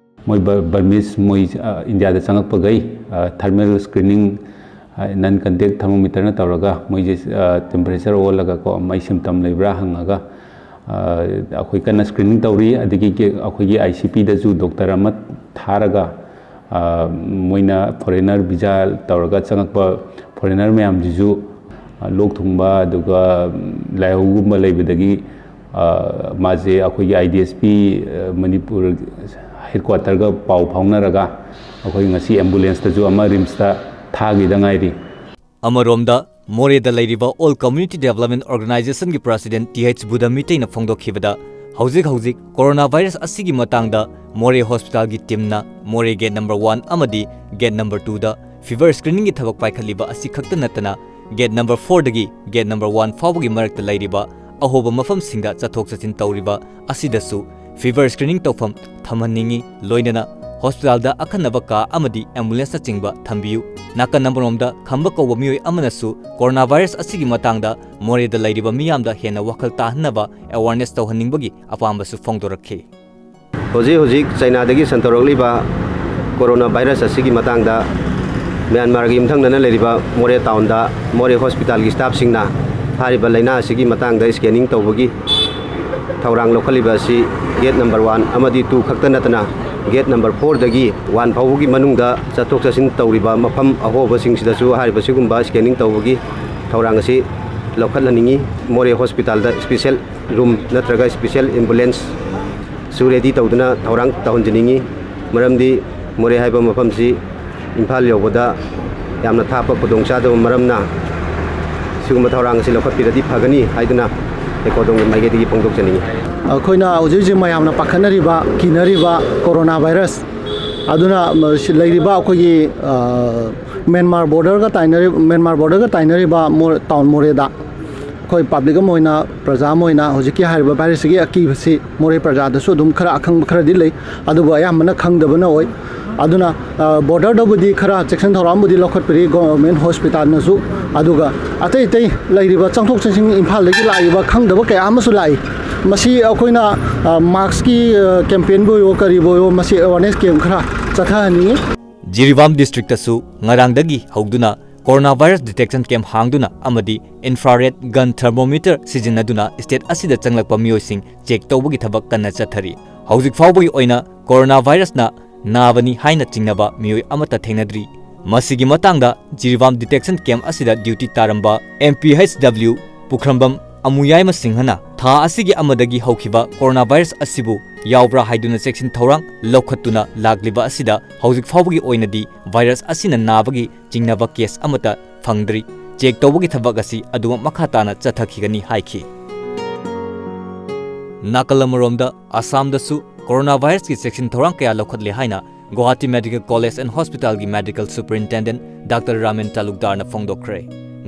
ꯃꯣꯏ ꯕꯔꯃꯤꯁ ꯃꯣꯏ ꯏꯟꯗꯤꯌꯥꯗ ꯆꯪꯉꯛꯄꯈꯩ ꯊꯔꯃꯦꯜ ꯁ꯭ꯀ꯭ꯔꯤꯅꯤꯡ, ꯅꯟ ꯀꯟꯇꯦꯛ ꯊꯔꯃꯣꯃꯤꯇꯔꯅ ꯇꯧꯔꯒ ꯃꯣꯏꯁꯦ ꯇꯦꯝꯄꯔꯦꯆꯔ ꯑꯣꯜꯂꯒꯀꯣ, ꯃꯩ ꯁꯤꯝꯇꯝ ꯂꯩꯕ꯭ꯔꯥ ꯍꯪꯉꯒ, ꯑꯩꯈꯣꯏ ꯀꯟꯅ ꯁ꯭ꯀ꯭ꯔꯤꯅꯤꯡ ꯇꯧꯔꯤ꯫ ꯑꯗꯒꯤ ꯑꯩꯈꯣꯏꯒꯤ ꯑꯥꯏ ꯁꯤ ꯄꯤꯗꯁꯨ ꯗꯣꯛꯇꯔ ꯑꯃ ꯊꯥꯔꯒ, ꯃꯣꯏꯅ ꯐꯣꯔꯦꯅꯔ ꯚꯤꯖꯥ ꯇꯧꯔꯒ ꯆꯪꯉꯛꯄ ꯐꯣꯔꯦꯅꯔ ꯃꯌꯥꯝꯁꯤꯁꯨ ꯂꯣꯛ ꯊꯨꯡꯕ, ꯑꯗꯨꯒ ꯂꯥꯏꯍꯧꯒꯨꯝꯕ ꯂꯩꯕꯗꯒꯤ ꯃꯥꯁꯦ ꯑꯩꯈꯣꯏꯒꯤ I D S P Manipur ꯍꯦꯗꯀ꯭ꯋꯥꯇꯔꯒ ꯄꯥꯎ ꯐꯥꯎꯅꯔꯒ ꯑꯩꯈꯣꯏ ꯉꯁꯤ ꯑꯦꯝꯕꯨꯂꯦꯟꯁꯇꯁꯨ ꯑꯃ ꯔꯤꯝꯁꯇ ꯊꯥꯈꯤꯗ ꯉꯥꯏꯔꯤ꯫ ꯑꯃꯔꯣꯝꯗ, ꯃꯣꯔꯦꯗ ꯂꯩꯔꯤꯕ ꯑꯣꯜ ꯀꯝꯃ꯭ꯌꯨꯅꯤꯇꯤ ꯗꯦꯕꯂꯞꯃꯦꯟ ꯑꯣꯔꯒꯅꯥꯏꯖꯦꯁꯟꯒꯤ ꯄ꯭ꯔꯁꯤꯗꯦꯟꯠ ꯇꯤ ꯑꯩꯆ ꯕꯨꯙ ꯃꯤꯇꯩꯅ ꯐꯣꯡꯗꯣꯛꯈꯤꯕꯗ, ꯍꯧꯖꯤꯛ ꯍꯧꯖꯤꯛ ꯀꯣꯔꯣꯅꯥ ꯚꯥꯏꯔꯁ ꯑꯁꯤꯒꯤ ꯃꯇꯥꯡꯗ ꯃꯣꯔꯦ ꯍꯣꯁꯄꯤꯇꯥꯜꯒꯤ ꯇꯤꯝꯅ ꯃꯣꯔꯦ ꯒꯦꯠ ꯅꯝꯕꯔ ꯋꯥꯟ ꯑꯃꯗꯤ ꯒꯦꯠ ꯅꯝꯕꯔ ꯇꯨꯗ ꯐꯤꯚꯔ ꯁ꯭ꯀ꯭ꯔꯤꯅꯤꯡꯒꯤ ꯊꯕꯛ ꯄꯥꯏꯈꯠꯂꯤꯕ ꯑꯁꯤ ꯈꯛꯇ ꯅꯠꯇꯅ, ꯒꯦꯠ ꯅꯝꯕꯔ ꯐꯣꯔꯗꯒꯤ ꯒꯦꯠ ꯅꯝꯕꯔ ꯋꯥꯟ ꯐꯥꯎꯕꯒꯤ ꯃꯔꯛꯇ ꯂꯩꯔꯤꯕ ꯑꯍꯣꯕ ꯃꯐꯝꯁꯤꯡꯗ ꯆꯠꯊꯣꯛ ꯆꯠꯁꯤꯟ ꯇꯧꯔꯤꯕ ꯑꯁꯤꯗꯁꯨ ꯐꯤꯚꯔ ꯁ꯭ꯀ꯭ꯔꯤꯅꯤꯡ ꯇꯧꯐꯝ ꯊꯝꯍꯟꯅꯤꯡꯏ꯫ ꯂꯣꯏꯅꯅ ꯍꯣꯁꯄꯤꯇꯥꯜꯗ ꯑꯈꯟꯅꯕ ꯀꯥ ꯑꯃꯗꯤ ꯑꯦꯝꯕꯨꯂꯦꯟꯁꯅꯆꯤꯡꯕ ꯊꯝꯕꯤꯌꯨ꯫ ꯅꯥꯀꯟ ꯑꯃꯔꯣꯝꯗ, ꯈꯝꯕ ꯀꯧꯕ ꯃꯤꯑꯣꯏ ꯑꯃꯅꯁꯨ ꯀꯣꯔꯣꯅꯥ ꯚꯥꯏꯔꯁ ꯑꯁꯤꯒꯤ ꯃꯇꯥꯡꯗ ꯃꯣꯔꯦꯗ ꯂꯩꯔꯤꯕ ꯃꯤꯌꯥꯝꯗ ꯍꯦꯟꯅ ꯋꯥꯈꯜ ꯇꯥꯍꯟꯅꯕ ꯑꯦꯋꯥꯔꯅꯦꯁ ꯇꯧꯍꯟꯅꯤꯡꯕꯒꯤ ꯑꯄꯥꯝꯕꯁꯨ ꯐꯣꯡꯗꯣꯔꯛꯈꯤ꯫ ꯍꯧꯖꯤꯛ ꯍꯧꯖꯤꯛ ꯆꯥꯏꯅꯥꯗꯒꯤ ꯁꯟꯗꯣꯔꯛꯂꯤꯕ ꯀꯣꯔꯣꯅꯥ ꯚꯥꯏꯔꯁ ꯑꯁꯤꯒꯤ ꯃꯇꯥꯡꯗ ꯃ꯭ꯌꯥꯟꯃꯥꯔꯒꯤ ꯌꯨꯝꯊꯪꯅꯅ ꯂꯩꯔꯤꯕ ꯃꯣꯔꯦ ꯇꯥꯎꯟꯗ ꯃꯣꯔꯦ ꯍꯣꯁꯄꯤꯇꯥꯜꯒꯤ ꯁ꯭ꯇꯥꯐꯁꯤꯡꯅ ꯍꯥꯏꯔꯤꯕ ꯂꯥꯏꯅꯥ ꯑꯁꯤꯒꯤ ꯃꯇꯥꯡꯗ ꯁ꯭ꯀꯦꯅꯤꯡ ꯇꯧꯕꯒꯤ ꯊꯧꯔꯥꯡ ꯂꯧꯈꯠꯂꯤꯕ ꯑꯁꯤ ꯒꯦꯠ ꯅꯝꯕꯔ ꯋꯥꯟ ꯑꯃꯗꯤ ꯇꯨ ꯈꯛꯇ ꯅꯠꯇꯅ ꯒꯦꯠ ꯅꯝꯕꯔ ꯐꯣꯔꯗꯒꯤ ꯋꯥꯟ ꯐꯥꯎꯕꯒꯤ ꯃꯅꯨꯡꯗ ꯆꯠꯊꯣꯛ ꯆꯠꯁꯤꯟ ꯇꯧꯔꯤꯕ ꯃꯐꯝ ꯑꯍꯣꯕꯁꯤꯡꯁꯤꯗꯁꯨ ꯍꯥꯏꯔꯤꯕ ꯁꯤꯒꯨꯝꯕ ꯁ꯭ꯀꯦꯅꯤꯡ ꯇꯧꯕꯒꯤ ꯊꯧꯔꯥꯡ ꯑꯁꯤ ꯂꯧꯈꯠꯍꯟꯅꯤꯡꯏ꯫ ꯃꯣꯔꯦ ꯍꯣꯁꯄꯤꯇꯥꯜꯗ ꯁ꯭ꯄꯤꯁꯦꯜ ꯔꯨꯝ ꯅꯠꯇ꯭ꯔꯒ ꯁ꯭ꯄꯤꯁꯦꯜ ꯑꯦꯝꯕꯨꯂꯦꯟꯁꯁꯨ ꯔꯦꯗꯤ ꯇꯧꯗꯨꯅ ꯊꯧꯔꯥꯡ ꯇꯧꯍꯟꯖꯅꯤꯡꯏ꯫ ꯃꯔꯝꯗꯤ ꯃꯣꯔꯦ ꯍꯥꯏꯕ ꯃꯐꯝꯁꯤ ꯏꯝꯐꯥꯜ ꯌꯧꯕꯗ ꯌꯥꯝꯅ ꯊꯥꯞꯄ ꯈꯨꯗꯣꯡꯆꯥꯗꯕ ꯃꯔꯝꯅ ꯁꯤꯒꯨꯝꯕ ꯊꯧꯔꯥꯡ ꯑꯁꯤ ꯂꯧꯈꯠꯄꯤꯔꯗꯤ ꯐꯒꯅꯤ ꯍꯥꯏꯗꯨꯅ ꯍꯩꯀꯣꯗꯣꯡꯒꯤ ꯃꯥꯏꯀꯩꯗꯒꯤ ꯐꯣꯡꯗꯣꯛꯆꯅꯤꯡꯏ꯫ ꯑꯩꯈꯣꯏꯅ ꯍꯧꯖꯤꯛ ꯍꯧꯖꯤꯛ ꯃꯌꯥꯝꯅ ꯄꯥꯈꯠꯅꯔꯤꯕ, ꯀꯤꯅꯔꯤꯕ ꯀꯣꯔꯣꯅꯥ ꯚꯥꯏꯔꯁ ꯑꯗꯨꯅ, ꯃ-, ꯁꯤ ꯂꯩꯔꯤꯕ ꯑꯩꯈꯣꯏꯒꯤ, ꯑ, ꯃ꯭ꯌꯥꯟꯃꯥꯔ ꯕꯣꯔꯗꯔꯒ ꯇꯥꯏꯅꯔꯤ-, ꯃ꯭ꯌꯥꯟꯃꯥꯔ ꯕꯣꯔꯗꯔꯒ ꯇꯥꯏꯅꯔꯤꯕ ꯃꯣ-, ꯇꯥꯎꯟ ꯃꯣꯔꯦꯗ ꯑꯩꯈꯣꯏ ꯄꯕ꯭ꯂꯤꯛ ꯑꯃ ꯑꯣꯏꯅ, ꯄ꯭ꯔꯖꯥ ꯑꯃ ꯑꯣꯏꯅ ꯍꯧꯖꯤꯛꯀꯤ ꯍꯥꯏꯔꯤꯕ ꯚꯥꯏꯔꯁꯁꯤꯒꯤ ꯑꯀꯤꯕꯁꯤ ꯃꯣꯔꯦ ꯄ꯭ꯔꯖꯥꯗꯁꯨ ꯑꯗꯨꯝ ꯈꯔ ꯑꯈꯪꯕ ꯈꯔꯗꯤ ꯂꯩ, ꯑꯗꯨꯕꯨ ꯑꯌꯥꯝꯕꯅ ꯈꯪꯗꯕꯅ ꯑꯣꯏ꯫ ꯑꯗꯨꯅ, ꯑ, ꯕꯣꯔꯗꯔꯗꯕꯨꯗꯤ ꯈꯔ ꯆꯦꯛꯁꯤꯟ ꯊꯧꯔꯥꯡꯕꯨꯗꯤ ꯂꯧꯈꯠꯄꯤꯔꯤ ꯒꯣꯚꯔꯟꯃꯦꯟꯠ ꯍꯣꯁꯄꯤꯇꯥꯜꯅꯁꯨ, ꯑꯗꯨꯒ ꯑꯇꯩ ꯑꯇꯩ ꯂꯩꯔꯤꯕ ꯆꯪꯊꯣꯛ ꯆꯪꯁꯤꯟ ꯏꯝꯐꯥꯜꯗꯒꯤ ꯂꯥꯛꯏꯕ ꯈꯪꯗꯕ ꯀꯌꯥ ꯑꯃꯁꯨ ꯂꯥꯛꯏ꯫ ꯃꯁꯤ ꯑꯩꯈꯣꯏꯅ, ꯑ, ꯃꯥꯛꯁꯀꯤ, ꯑ, ꯀꯦꯝꯄꯦꯟꯕꯨ ꯑꯣꯏꯔꯣ, ꯀꯔꯤꯕꯨ ꯑꯣꯏꯔꯣ, ꯃꯁꯤ ꯑꯦꯋꯥꯔꯅꯦꯁ ꯀꯦꯝꯞ ꯈꯔ ꯆꯠꯊꯍꯟꯅꯤꯡꯉꯤ꯫ ꯖꯤꯔꯤꯕꯥꯝ ꯗꯤꯁꯇ꯭ꯔꯤꯛꯇꯁꯨ ꯉꯔꯥꯡꯗꯒꯤ ꯍꯧꯗꯨꯅ ꯀꯣꯔꯣꯅꯥ ꯚꯥꯏꯔꯁ ꯗꯤꯇꯦꯛꯁꯟ ꯀꯦꯝꯞ ꯍꯥꯡꯗꯨꯅ ꯑꯃꯗꯤ ꯏꯟꯐ꯭ꯔꯥꯔꯦꯗ ꯒꯟ ꯊꯔꯃꯣꯃꯤꯇꯔ ꯁꯤꯖꯤꯟꯅꯗꯨꯅ ꯁ꯭ꯇꯦꯠ ꯑꯁꯤꯗ ꯆꯪꯂꯛꯄ ꯃꯤꯑꯣꯏꯁꯤꯡ ꯆꯦꯛ ꯇꯧꯕꯒꯤ ꯊꯕꯛ ꯀꯟꯅ ꯆꯠꯊꯔꯤ꯫ ꯍꯧꯖꯤꯛ ꯐꯥꯎꯕꯒꯤ ꯑꯣꯏꯅ ꯀꯣꯔꯣꯅꯥ ꯚꯥꯏꯔꯁꯅ ꯅꯥꯕꯅꯤ ꯍꯥꯏꯅ ꯆꯤꯡꯅꯕ ꯃꯤꯑꯣꯏ ꯑꯃꯠꯇ ꯊꯦꯡꯅꯗ꯭ꯔꯤ꯫ ꯃꯁꯤꯒꯤ ꯃꯇꯥꯡꯗ ꯖꯤꯔꯤꯕꯥꯝ ꯗꯤꯇꯦꯛꯁꯟ ꯀꯦꯝꯞ ꯑꯁꯤꯗ ꯗ꯭ꯌꯨꯇꯤ ꯇꯥꯔꯝꯕ ꯑꯦꯝ ꯄꯤ ꯑꯩꯆ ꯗꯕ꯭ꯂꯤꯎ ꯄꯨꯈ꯭ꯔꯝꯕꯝ ꯑꯃꯨꯌꯥꯏꯃ ꯁꯤꯡꯍꯅ ꯊꯥ ꯑꯁꯤꯒꯤ ꯑꯃꯗꯒꯤ ꯍꯧꯈꯤꯕ ꯀꯣꯔꯣꯅꯥ ꯚꯥꯏꯔꯁ ꯑꯁꯤꯕꯨ ꯌꯥꯎꯕ꯭ꯔꯥ ꯍꯥꯏꯗꯨꯅ ꯆꯦꯛꯁꯤꯟ ꯊꯧꯔꯥꯡ ꯂꯧꯈꯠꯇꯨꯅ ꯂꯥꯛꯂꯤꯕ ꯑꯁꯤꯗ ꯍꯧꯖꯤꯛ ꯐꯥꯎꯕꯒꯤ ꯑꯣꯏꯅꯗꯤ ꯚꯥꯏꯔꯁ ꯑꯁꯤꯅ ꯅꯥꯕꯒꯤ ꯆꯤꯡꯅꯕ ꯀꯦꯁ ꯑꯃꯠꯇ ꯐꯪꯗ꯭ꯔꯤ꯫ ꯆꯦꯛ ꯇꯧꯕꯒꯤ ꯊꯕꯛ ꯑꯁꯤ ꯑꯗꯨꯃꯛ ꯃꯈꯥ ꯇꯥꯅ ꯆꯠꯊꯈꯤꯒꯅꯤ ꯍꯥꯏꯈꯤ꯫ ꯅꯥꯀꯜ ꯑꯃꯔꯣꯝꯗ, ꯑꯁꯥꯝꯗꯁꯨ ꯀꯣꯔꯣꯅꯥ ꯚꯥꯏꯔꯁꯀꯤ ꯆꯦꯛꯁꯤꯟ ꯊꯧꯔꯥꯡ ꯀꯌꯥ ꯂꯧꯈꯠꯂꯦ ꯍꯥꯏꯅ ꯒꯨꯋꯥꯍꯥꯇꯤ ꯃꯦꯗꯤꯀꯦꯜ ꯀꯣꯂꯦꯖ ꯑꯦꯟ ꯍꯣꯁꯄꯤꯇꯥꯜꯒꯤ ꯃꯦꯗꯤꯀꯦꯜ ꯁꯨꯄꯔꯤꯟꯇꯦꯟꯗꯦꯟꯠ ꯗꯥꯛꯇꯔ ꯔꯥꯃꯦꯟ ꯇꯥꯂꯨꯛꯗꯥꯔꯅ ꯐꯣꯡꯗꯣꯛꯈ꯭ꯔꯦ꯫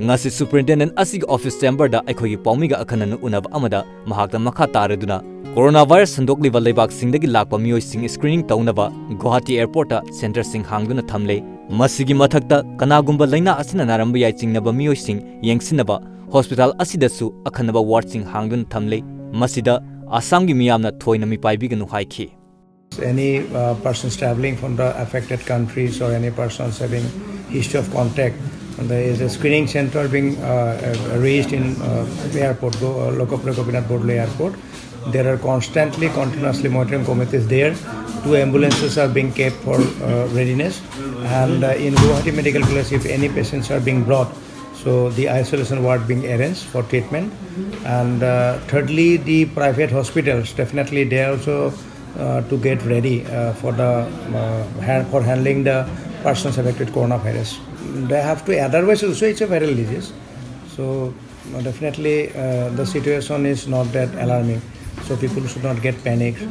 ꯉꯁꯤ ꯁꯨꯄꯔꯤꯟꯇꯦꯟꯗꯦꯟꯠ ꯑꯁꯤꯒꯤ ꯑꯣꯐꯤꯁ ꯆꯦꯝꯕꯔꯗ ꯑꯩꯈꯣꯏꯒꯤ ꯄꯥꯎꯃꯤꯒ ꯑꯈꯟꯅꯅ ꯎꯅꯕ ꯑꯃꯗ ꯃꯍꯥꯛꯇ ꯃꯈꯥ ꯇꯥꯔꯗꯨꯅ ꯀꯣꯔꯣꯅꯥ ꯚꯥꯏꯔꯁ ꯁꯟꯗꯣꯛꯂꯤꯕ ꯂꯩꯕꯥꯛꯁꯤꯡꯗꯒꯤ ꯂꯥꯛꯄ ꯃꯤꯑꯣꯏꯁꯤꯡ ꯁ꯭ꯀ꯭ꯔꯤꯅꯤꯡ ꯇꯧꯅꯕ ꯒꯨꯋꯥꯍꯥꯇꯤ ꯑꯦꯌꯔꯄꯣꯔꯠꯇ ꯁꯦꯟꯇꯔꯁꯤꯡ ꯍꯥꯡꯗꯨꯅ ꯊꯝꯂꯦ꯫ ꯃꯁꯤꯒꯤ ꯃꯊꯛꯇ, ꯀꯅꯥꯒꯨꯝꯕ ꯂꯥꯏꯅꯥ ꯑꯁꯤꯅ ꯅꯥꯔꯝꯕ ꯌꯥꯏ ꯆꯤꯡꯅꯕ ꯃꯤꯑꯣꯏꯁꯤꯡ ꯌꯦꯡꯁꯤꯟꯅꯕ ꯍꯣꯁꯄꯤꯇꯥꯜ ꯑꯁꯤꯗꯁꯨ ꯑꯈꯟꯅꯕ ꯋꯥꯔꯗꯁꯤꯡ ꯍꯥꯡꯗꯨꯅ ꯊꯝꯂꯦ꯫ ꯃꯁꯤꯗ ꯑꯁꯥꯝꯒꯤ ꯃꯤꯌꯥꯝꯅ ꯊꯣꯏꯅ ꯃꯤꯄꯥꯏꯕꯤꯒꯅꯨ ꯍꯥꯏꯈꯤ꯫ Any uh, persons traveling from the affected countries or any persons having history of contact, there is a screening center being uh, uh, raised in uh, airport, Go- uh, Lokapila Gopinath Bordoloi Airport. There are constantly, continuously monitoring committees there. Two ambulances are being kept for uh, readiness. And uh, in Guwahati Medical College, if any patients are being brought, so the isolation ward being arranged for treatment. And uh, thirdly, the private hospitals, definitely they are also uh, to get ready uh, for the uh, hand, for handling the persons affected with coronavirus. They have to, otherwise also it's a viral disease. So uh, definitely uh, the situation is not that alarming. So people should not get panicked,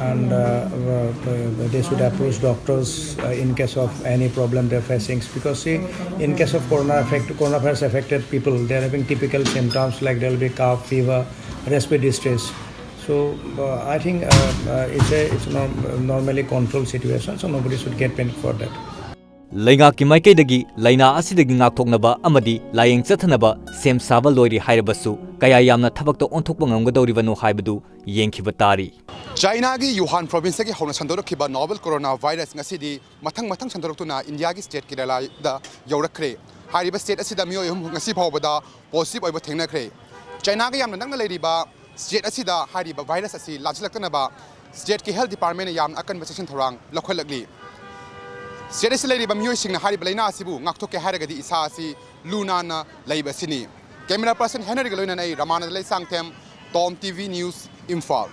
and uh, uh, they should approach doctors uh, in case of any problem they're facing. Because see, in case of corona affect, coronavirus affected people, they're having typical symptoms like there'll be cough, fever, respiratory distress. So uh, I think uh, uh, it's a it's a norm- normally controlled situation. So nobody should get panicked for that. ꯂꯩꯉꯥꯛꯀꯤ ꯃꯥꯏꯀꯩꯗꯒꯤ ꯂꯥꯏꯅꯥ ꯑꯁꯤꯗꯒꯤ ꯉꯥꯛꯊꯣꯛꯅꯕ ꯑꯃꯗꯤ ꯂꯥꯌꯦꯡ ꯆꯠꯊꯅꯕ ꯁꯦꯝ ꯁꯥꯕ ꯂꯣꯏꯔꯦ ꯍꯥꯏꯔꯕꯁꯨ, ꯀꯌꯥ ꯌꯥꯝꯅ ꯊꯕꯛꯇ ꯑꯣꯟꯊꯣꯛꯄ ꯉꯝꯒꯗꯧꯔꯤꯕꯅꯣ ꯍꯥꯏꯕꯗꯨ ꯌꯦꯡꯈꯤꯕ ꯇꯥꯔꯤ꯫ ꯆꯥꯏꯅꯥꯒꯤ ꯌꯨꯍꯥꯟ ꯄ꯭ꯔꯣꯚꯤꯟꯁꯇꯒꯤ ꯍꯧꯅ ꯁꯟꯗꯣꯔꯛꯈꯤꯕ ꯅꯣꯚꯦꯜ ꯀꯣꯔꯣꯅꯥ ꯚꯥꯏꯔꯁ ꯉꯁꯤꯗꯤ ꯃꯊꯪ ꯃꯊꯪ ꯁꯟꯗꯣꯔꯛꯇꯨꯅ ꯏꯟꯗꯤꯌꯥꯒꯤ ꯁ꯭ꯇꯦꯠ ꯀꯦꯔꯂꯥꯗ ꯌꯧꯔꯛꯈ꯭ꯔꯦ꯫ ꯍꯥꯏꯔꯤꯕ ꯁ꯭ꯇꯦꯠ ꯑꯁꯤꯗ ꯃꯤꯑꯣꯏ ꯑꯍꯨꯝ ꯉꯁꯤ ꯐꯥꯎꯕꯗ ꯄꯣꯖꯤꯇꯤꯚ ꯑꯣꯏꯕ ꯊꯦꯡꯅꯈ꯭ꯔꯦ꯫ ꯆꯥꯏꯅꯥꯒ ꯌꯥꯝꯅ ꯅꯛꯅ ꯂꯩꯔꯤꯕ ꯁ꯭ꯇꯦꯠ ꯑꯁꯤꯗ ꯍꯥꯏꯔꯤꯕ ꯚꯥꯏꯔꯁ ꯑꯁꯤ ꯂꯥꯟꯁꯤꯜꯂꯛꯇꯅꯕ ꯁ꯭ꯇꯦꯠꯀꯤ ꯍꯦꯜꯊ ꯗꯤꯄꯥꯔꯠꯃꯦꯟꯅ ꯌꯥꯝꯅ ꯑꯀꯟꯕ ꯆꯦꯛꯁꯤꯟ ꯊꯧꯔꯥꯡ ꯂꯧꯈꯠꯂꯛꯂꯤ꯫ ꯁ꯭ꯇꯦꯠ ꯑꯁꯤꯗ ꯂꯩꯔꯤꯕ ꯃꯤꯑꯣꯏꯁꯤꯡꯅ ꯍꯥꯏꯔꯤꯕ ꯂꯥꯏꯅꯥ ꯑꯁꯤꯕꯨ ꯉꯥꯛꯊꯣꯛꯀꯦ ꯍꯥꯏꯔꯒꯗꯤ ꯏꯁꯥ ꯑꯁꯤ ꯂꯨ ꯅꯥꯟꯅ ꯂꯩꯕ ꯑꯁꯤꯅꯤ꯫ ꯀꯦꯃꯦꯔꯥ ꯄꯔꯁꯟ ꯍꯦꯅꯔꯤꯒ ꯂꯣꯏꯅꯅ ꯑꯩ ꯔꯃꯥꯅꯟꯗ ꯂꯩꯁꯥꯡꯊꯦꯝ, ꯇꯣꯝ ꯇꯤ ꯚꯤ ꯅ꯭ꯌꯨꯁ, ꯏꯝꯐꯥꯜ꯫